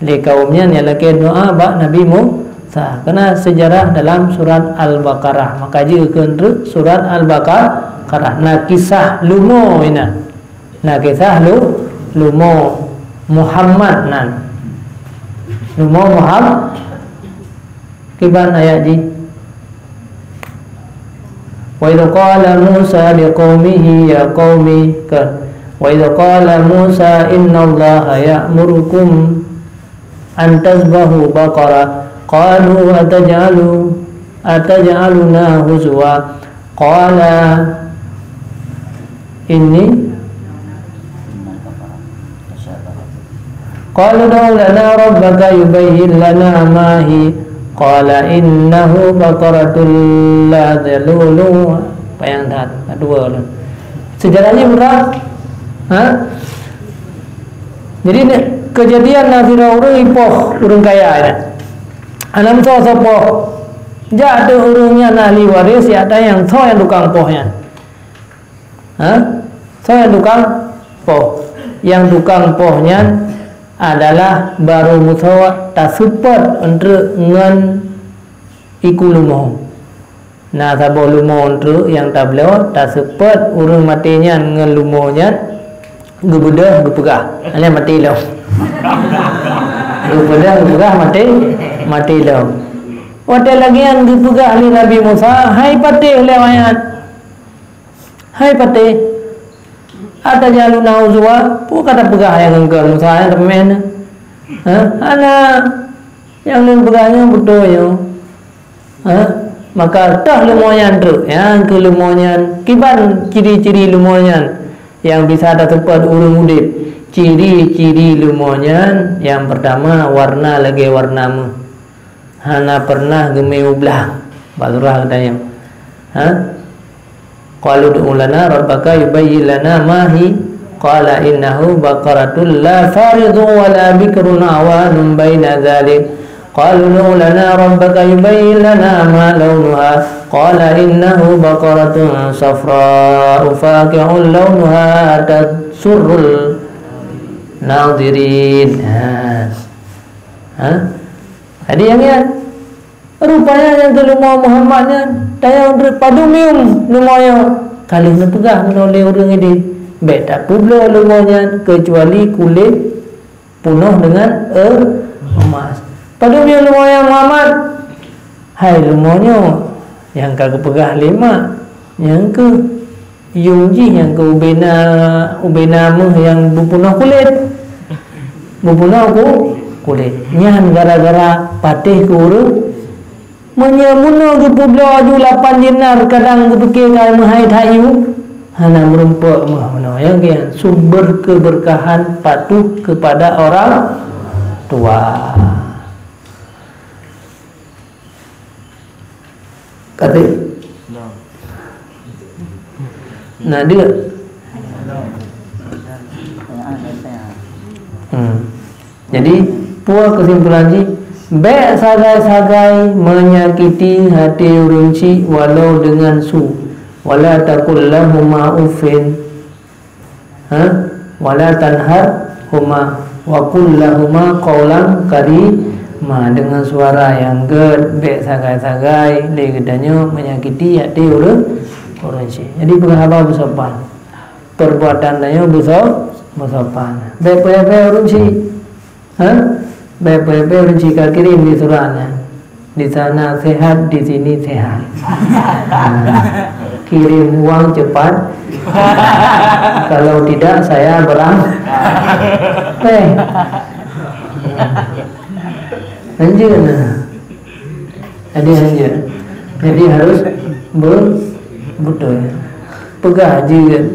lé kawöm nyan nyang lakèe doa bak Nabi Musa. Ka na seujarah dalam surat Al-Baqarah. Maka jeuet keu treuk surat Al-Baqarah. Na kisah lumo inan. Na kisah lu-, lumo Muhammad nan. Lumo Muham-, kiban ayat jih. Wa idh qala Musa liqaumihi ya qaumi, ka, wa idh qala Musa innallaha ya'murukum an tazbahu baqara, qalu ataj'alu, ataj'aluna huzwa, qala inni Qalu ud'u lana rabbaka yubayyin lana ma hi. Qala innahu baqaratun la dzalulun. Payah that, dua lah. Seujarah nyoe bukan? Ha? Jadi, ni, keujadian na sidroe ureueng ipoh ureueng kaya nyan. Hana meusoe-soe poh. Jak ateueh ureueng nyan ahli waréh, jak tanyong soe nyang tukang poh nyan. Ha? Soe nyang tukang poh? Nyang tukang poh nyan adalah barô meusoe taseupôt eunteuk ngon iku lumo. Na saboh lumo eunteuk nyang tabloe, taseupôt ureueng maté nyan ngon lumo nyan, geubeudôh geupeugah, "Nyan maté lom." Geubeudôh geupeugah maté, maté lom. Watèe lagèe nyan geupeugah lé Nabi Musa, hai patéh lé awaknyan. Hai patéh, ataj'aluna huzwa, peue ka tapeugah nyang keu Musa nyan teumèn? Ha? Hana, nyang lôn peugah nyoe beutôi nyoe. Ha? Maka toh lumo nyan treuk, nyang keu lumo nyan, kiban ciri-ciri lumo nyan nyang bisa taseupôt ureueng udép. Ciri-ciri lumo nyan, nyang peurtama, warna lagèe warna méuh. Hana pernah geumé u blang. Bak surah geutanyoe. Ha? Qalu ud'u lana rabbaka yubayyin lana ma hi. Qala innahu baqaratun la faridun wa la bikrun awanun baina dzalik. Qalu ud'u lana rabbaka yubayyin lana ma launuha. Qala innahu baqaratun safra'u faqi'un launuha tasurrul nadhirin. Ha. Ha? Jadi nyang nyan. Rupanya nyang keu leumo Muhammad nyan, tayang padum yum leumo nyoe. Ka lheueh neupeugah meunoe lé ureuëng idéh, bék tapeubloe leumo nyan keucuali kulét punoh deungon e-, emas. Padum yum leumo nyan Muhammad? Hai leumo nyoe, nyang ka geupeugah lé mak, nyang keuh yum jih nyang keu ubena, ubena méuh nyang beupunoh kulét. Beupunoh ku-, kulét. Nyan gara-gara patéh keu ureuëng. Meunyoe bunoe geupeubloe aju lapan dinar, kadang geupike ka meuhai that yum, hana meurumpok méuh bunoe. Nyang keu sumber keberkahan patuh kepada orang tua. Kata. Nah, dia. Hmm. Jadi, peue keusimpulan jih? Bék sagai-sagai menyakiti hati ureuëng chik walau deungon su. Wala taqul lahuma uffin. Ha? Wala tanharhuma wa qul lahuma qaulan karima, deungon suara nyang gét, bék sagai-sagai lé geutanyoe menyakiti até ureuëng, ureuëng chik. Jadi peugah haba beusopan. Perbuatan tanyoe beuso-, beusopan. Bék peuék-peuék ureuëng chik. Ha? Bék peuék-peuék ureuëng chik ka kirém di surat nyan. Di sana sehat, di sini sehat. Ha. Kirim uang cepat. Kalau tidak, saya berang-, eh. Hanjeuet na. Jadi hanjeuet. Jadi harus be-, beutôi. Peugah jeuet.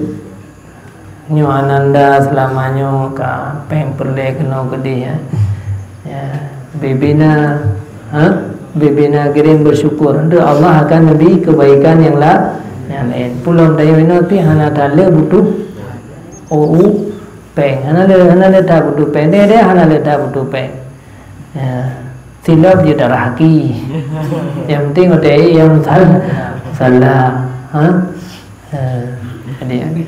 Nyoe ananda seulama nyoe ka péng peureulée keunoe keudeh, ya. Ya, bibina, ha? Bibina kirém bersyukur. Untuk Allah akan neubri kebaikan nyang la-, nyang laén. Pulom tanyoe inoe pih hana that le butuh u-, u-, péng. Hana le, hana le that butuh péng. Deh, deh, hana le that butuh péng. Ya, silop je darah aki. Yang penting utai yang sal-, salah. Ha? Eh, jadi,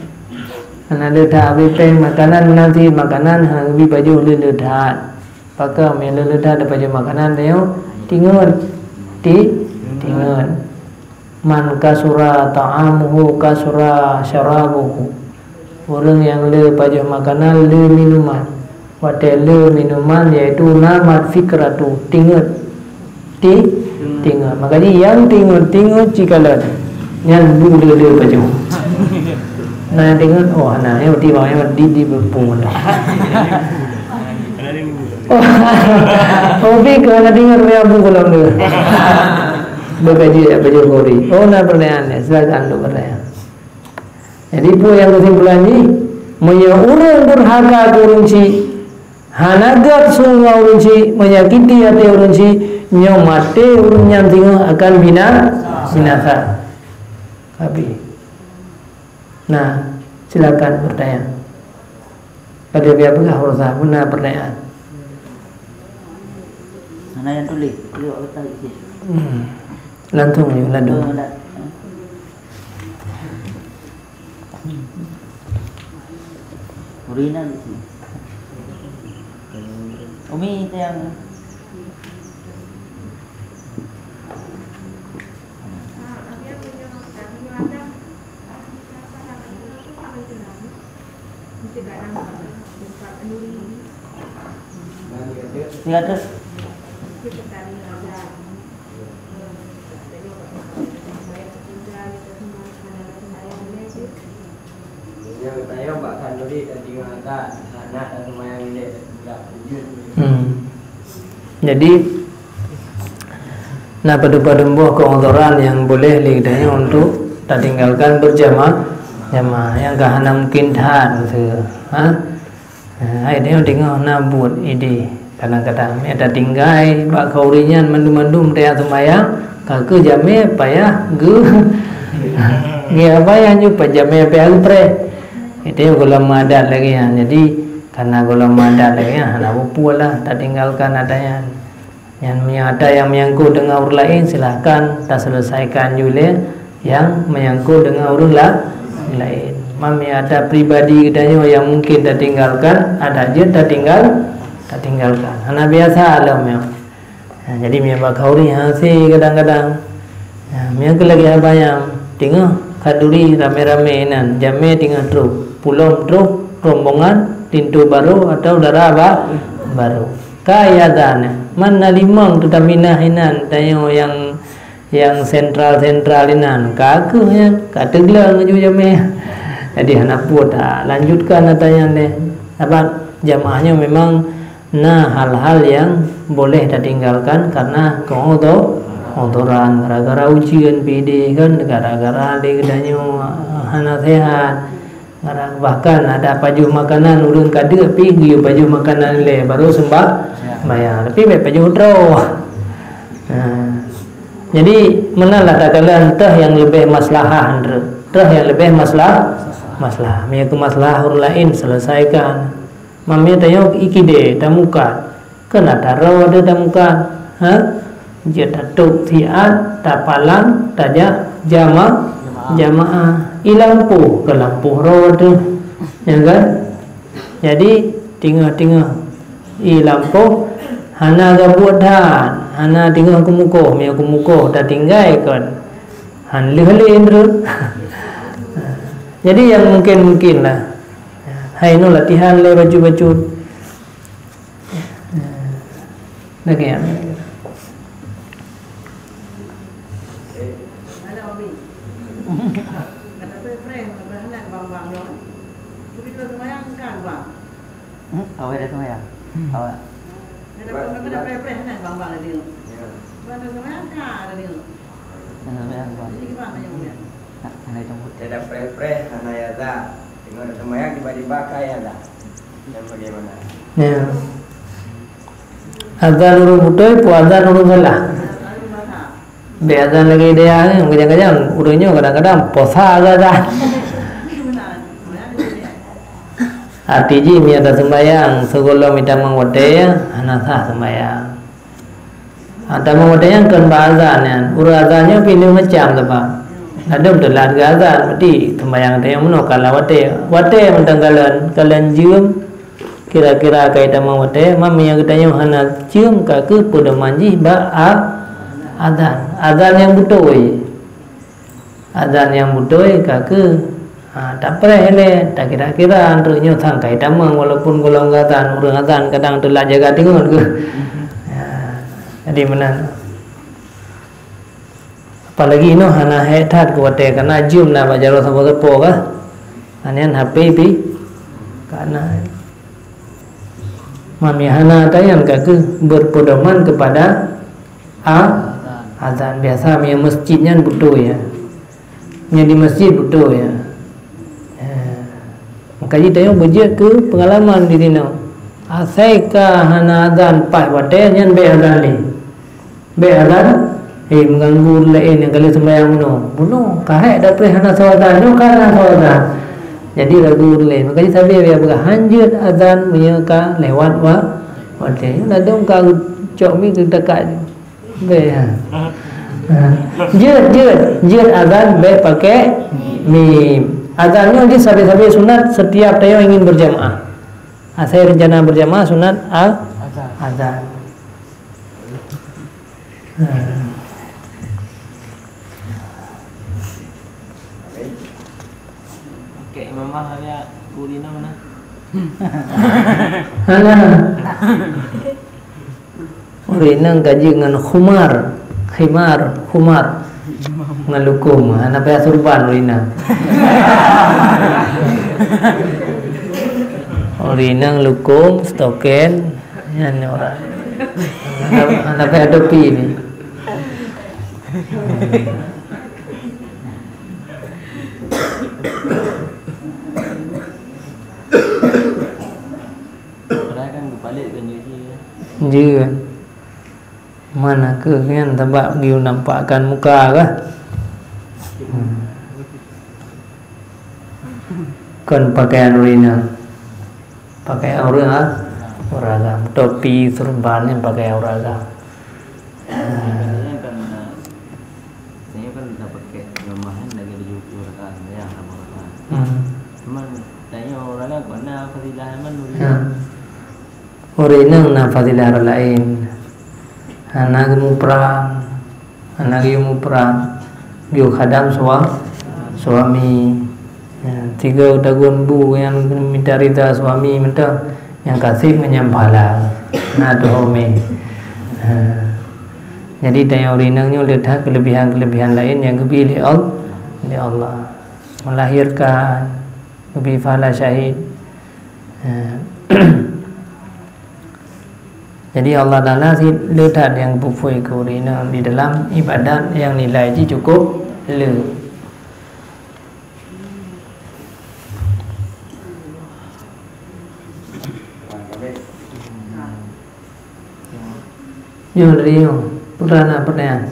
hana le that habéh péng makanan, meunan cit makanan, hana geubri pajoh le-le that. Pakon meunyoe le-le that tapajoh makanan, tanyoe tingeut. Ti-, tingeut. Man kasura ta'amuhu kasura syarabuhu. Ureuëng nyang le pajoh makanan, le minuman. Watée le minuman, yaitu namat fikratu, tingeut. Ti-, tingeut. Maka jih nyang tingeut-tingeut cikalon. Nyan bu le-le pajoh. Na tingeut, oh, na, nyoe tiba, nyoe di, di bepung dah. Oh, oh, pi keu na tingeut, ya bu kolom tu. Beukaji ya, baju kori. Oh, na pertanyaan ni, silakan untuk pertanyaan. Jadi, peue nyang keusimpulan jih? Meunyoe ureuëng durhaka keu ureuëng chik, hana gét su ngon ureuëng chik, menyakiti até ureuëng chik, nyoe maté ureuëng nyan singoh akan bina-, binasa. Habéh. Nah, silakan bertanya. Pada pihak peugah urusan, beuna pertanyaan. Hana nyang tuléh, tuléh awak kata isi. Hmm. Langsung je, lalu. Oh, dah. Urina di sini. Umi itu yang Tiga ratus. Hmm. Jadi, na padum-padum boh keu'udhuran nyang boleh lé geutanyoe untuk tatinggalkan berjamaah, jamaah nyang ka hana mungkin that, miseue, ha? Ha, hai tanyoe teungoh na buet idéh, kadang-kadang meu'ah tatinggai bak khauri nyan mandum-mandum teuka seumayang, ka keuh jamé payah geu-, geu-, apa nyang nyoe payah jamé payah geupreh. Itu gohlom adat lagée nyan. Jadi, karena gohlom adat lagée nyan, hana peue-peue lah tatinggalkan adat nyan. Nyan meunyoe ada nyang menyangkut dengan ureuëng laén, silahkan taselesaikan ju lé nyang menyangkut dengan ureuëng la-, laén. Meunyoe ada pribadi geutanyoe nyang mungkin tatinggalkan, adat jeuet tatinggal, tatinggalkan. Hana biasa lom nyoe. Ha, jadi meunyoe bak khanduri hase kadang-kadang. Ha, meunyoe keu lagée abah nyan, teungoh khanduri ramé-ramé nan, jamé teungoh troh, pulom troh rombongan linto barô atawa dara ba-, barô. Ka azan, man na limong teutaminah inan tanyoe nyang, nyang sentral-sentral inan, ka kheueh nyan, ka teugleng laju jamé. Jadi hana peue talanjutkan ata nyan deh. Sabab jamaah nyoe memang na hal-hal nyang boleh tatinggalkan karena keuudo-, udoran, gara-gara ujeuen pih deh kan, gara-gara lé geutanyoe hana sehat. Gara-, bahkan ada pajoh makanan ureuëng ka deuk pih geuyue pajoh makanan lé baru sembah-, sembahyang. Tapi bék pajoh droe. Nah, jadi meunan lah takalon teuh nyang leubeh maslahah, Andre. Teuh nyang leubeh maslah-, maslahah. Meunyoe keu maslahah ureuëng laén, selesaikan. Meunyoe tanyoe ikidée tamukat, keuneuk taroe deh tamukat, ha? Jeuet tatôb siat, tapalang, tajak jama-, jamaah. I lampôh, keu lampôh roe deh, ya kan? Jadi, teungoh-teungoh i lampôh, hana gabuet that, hana teungoh keumukoh, meunyoe keumukoh tatinggai kon, han lheueh lé indru. Jadi, nyang mungkin-mungkin lah. Hai nyoe latihan lé bacut-bacut. Lagée nyan. Hmm, awai dah sembahyang. Hmm. Awai. Dah sembahyang, Bang. Nak, nak hitung. Dia dah preh-preh, hana ya dah. Tengok dah sembahyang, tiba-tiba ka ya dah. Dan bagaimana? Ya. Azan ureuëng beutôi, peue azan ureuëng salah. Bék azan lagée idéa nyoe, kadang-kadang ureuëng nyoe kadang-kadang posa azan. Arti jih meunyoe taseumbahyang sigohlom itamong watée, hana sah seumbahyang. Ha, tamong watée nyan kon bak azan nyan. Ureuëng azan nyoe pih lheueh macam sabab. Ladôm teulat geuazan, berarti seumbahyang tanyoe meunoe ka lam watée. Watée mantong kalon, kalon jeuem, kira-kira ka itamong watée, ma meunyoe geutanyoe hana jeuem ka kheueh peudoman jih bak a-, azan. Azan nyang beutôi. Azan nyang beutôi ka kheueh, ha, tapreh ilée, takira-kira, anteuk nyoe sang ka itamong, walaupun gohlom geuazan, ureuëng azan kadang teulat jaga teungeut kheueh. Ya, jadi meunan. Apalagi inoe hana hék that keu watée, kana jeuem na bak jaroe sapo-sapo kah. Nyan H P pih kana. Mami hana tayan ka kheueh berpedoman kepada a-, azan. Biasa meunyoe masjid nyan beutôi ya. Meunyoe di masjid beutôi ya. Ya. Maka jih tanyoe beujeuet keu peungalaman di sinoe. Asai ka hana azan paih watée nyan bék azan lé. Bék azan, eh, meuganggu ureuëng laén nyang ka lheueh seumbahyang bunoe. Bunoe, ka hék tapreh hana soe azan, nyoe ka hana soe azan. Jadi ragu ureuëng laén. Maka jih sabe ya peugah, hanjeuet azan meunyoe ka lewat wa-, watée. Ladôm ka cok mi keu takat. Bék, ha. Ha. Jeuet, jeuet. Jeuet azan bék pakai mim. Azan nyoe jih sabe-sabe sunat setiap tanyoe ingin berjamaah. Asai rencana berjamaah sunat a-, azan. Kek imamah ada urina mana? Hana. Urina gaji ngon khumar, khimar, khumar. Ngon lukung, hana payah surban urina. Urina lukung, stoken, Nyan orang. Hana, hana payah topi ni. Padahai kan geubalek kan jih, ya. Jih kan. Mana ke kan, sabab geuyue nampakkan muka kah? Hmm. Kon pakaian ureueng inong. Pakaian ureueng a-, ureueng agam. Topi, seurban nyan pakaian ureueng agam. Biasanya kan, eh, saya kan dah pakai jamaah kan lagi tujuh rakaat sembahyang, lapan rakaat. Hmm. Cuman tanya orang kan, mana fadilah man ureueng inong? Ya. Ureueng inong na fadilah laén. Hana geumuprang. Hana geuyue muprang, geuyue khadam sua-, suami. Ya, tiga tahun bu nyang mita rida suami mantong, nyang kaseb ngon nyang pahala. Na tuho mé. Ha. Jadi, tanyoe ureueng inong nyoe le that keulebihan-keulebihan laén nyang geubri lé Al-, lé Allah. Melahirkan, geubri pahala syahid. Ha. Jadi, Allah Taala cit le that nyang geupeu-pue keu ureueng inong di dalam ibadat nyang nilai jih cukup le. Nyoe dari nyoe, peue na pertanyaan?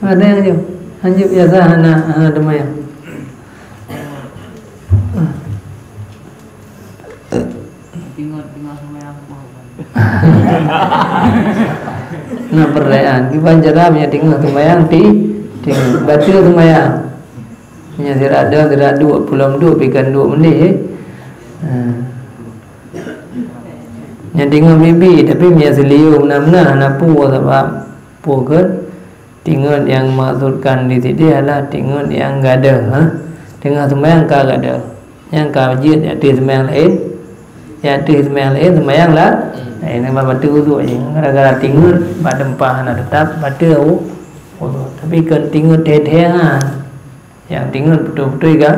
Ada nyang hanjeuet? Hanjeuet biasa hana, hana teuma ya. Tinggai, tinggai seumayang. Na pertanyaan, kiban cara meunyoe teungoh seumayang ti-, tinggai baca seumayang. Nyan sira dua, sira dua, pulang dua, pikan dua mendeh, eh. Ha. Nyan teungoh bibi, tapi meunyoe seuliyum na meunan, hana peue sabab peue keu teungoh nyang maksudkan di sini adalah teungoh nyang gadôh, ha. Teungoh seumayang ka gadôh. Nyang ka jeuet ateueh seumayang laén, ateueh seumayang laén, seumayang la-, laén. Nyan bateue uduk jih. Gara-gara teungoh bak teumpat hana teutap, bateue u-, uduk. Tapi kon teungoh thé-thé, ha. Nyang teungoh beutôi-beutôi ka,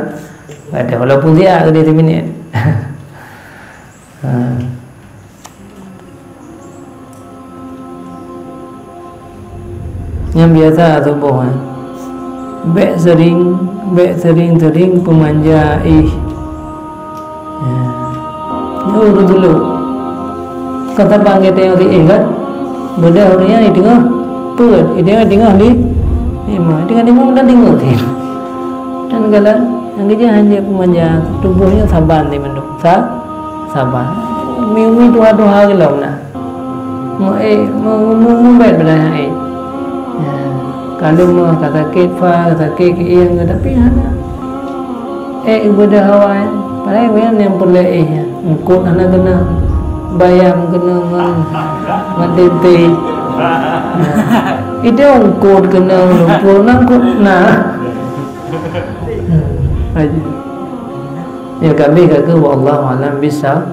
ka ada, walaupun siat keudeh siminit. Ha. Nyang biasa saboh, eh. Bék seuring, bék seuring-seuring peumanja éh. Ya. Nyoe ureueng tulok. Ka saban gata nyang siéh kan? Beudah ureueng nyan teungoh peuet, teungoh, teungoh li-, lima, teungoh lima meunan teungoh. Dan galak nyang keujeuet hana peumanja, tuboh nyoe saban di mandum. Sa-, saban. Umi-umi tuha-tuha keulom na. Meu-, eh, meu-, meu-, meubet beudah éh. Ya, ka leumoh, ka sakét fa, ka sakét keuieng, tapi hana. Eh, ibadah awai. Padahai awai nyang peureulée éh nyan. Eungkot hana keunong. Bayam keunong ngon, ngon tempe. Nah, itu eungkot keunong, lumpur na eungkot na. Hmm, aja. Ya, kami kata, wallahu a'lam bishawab.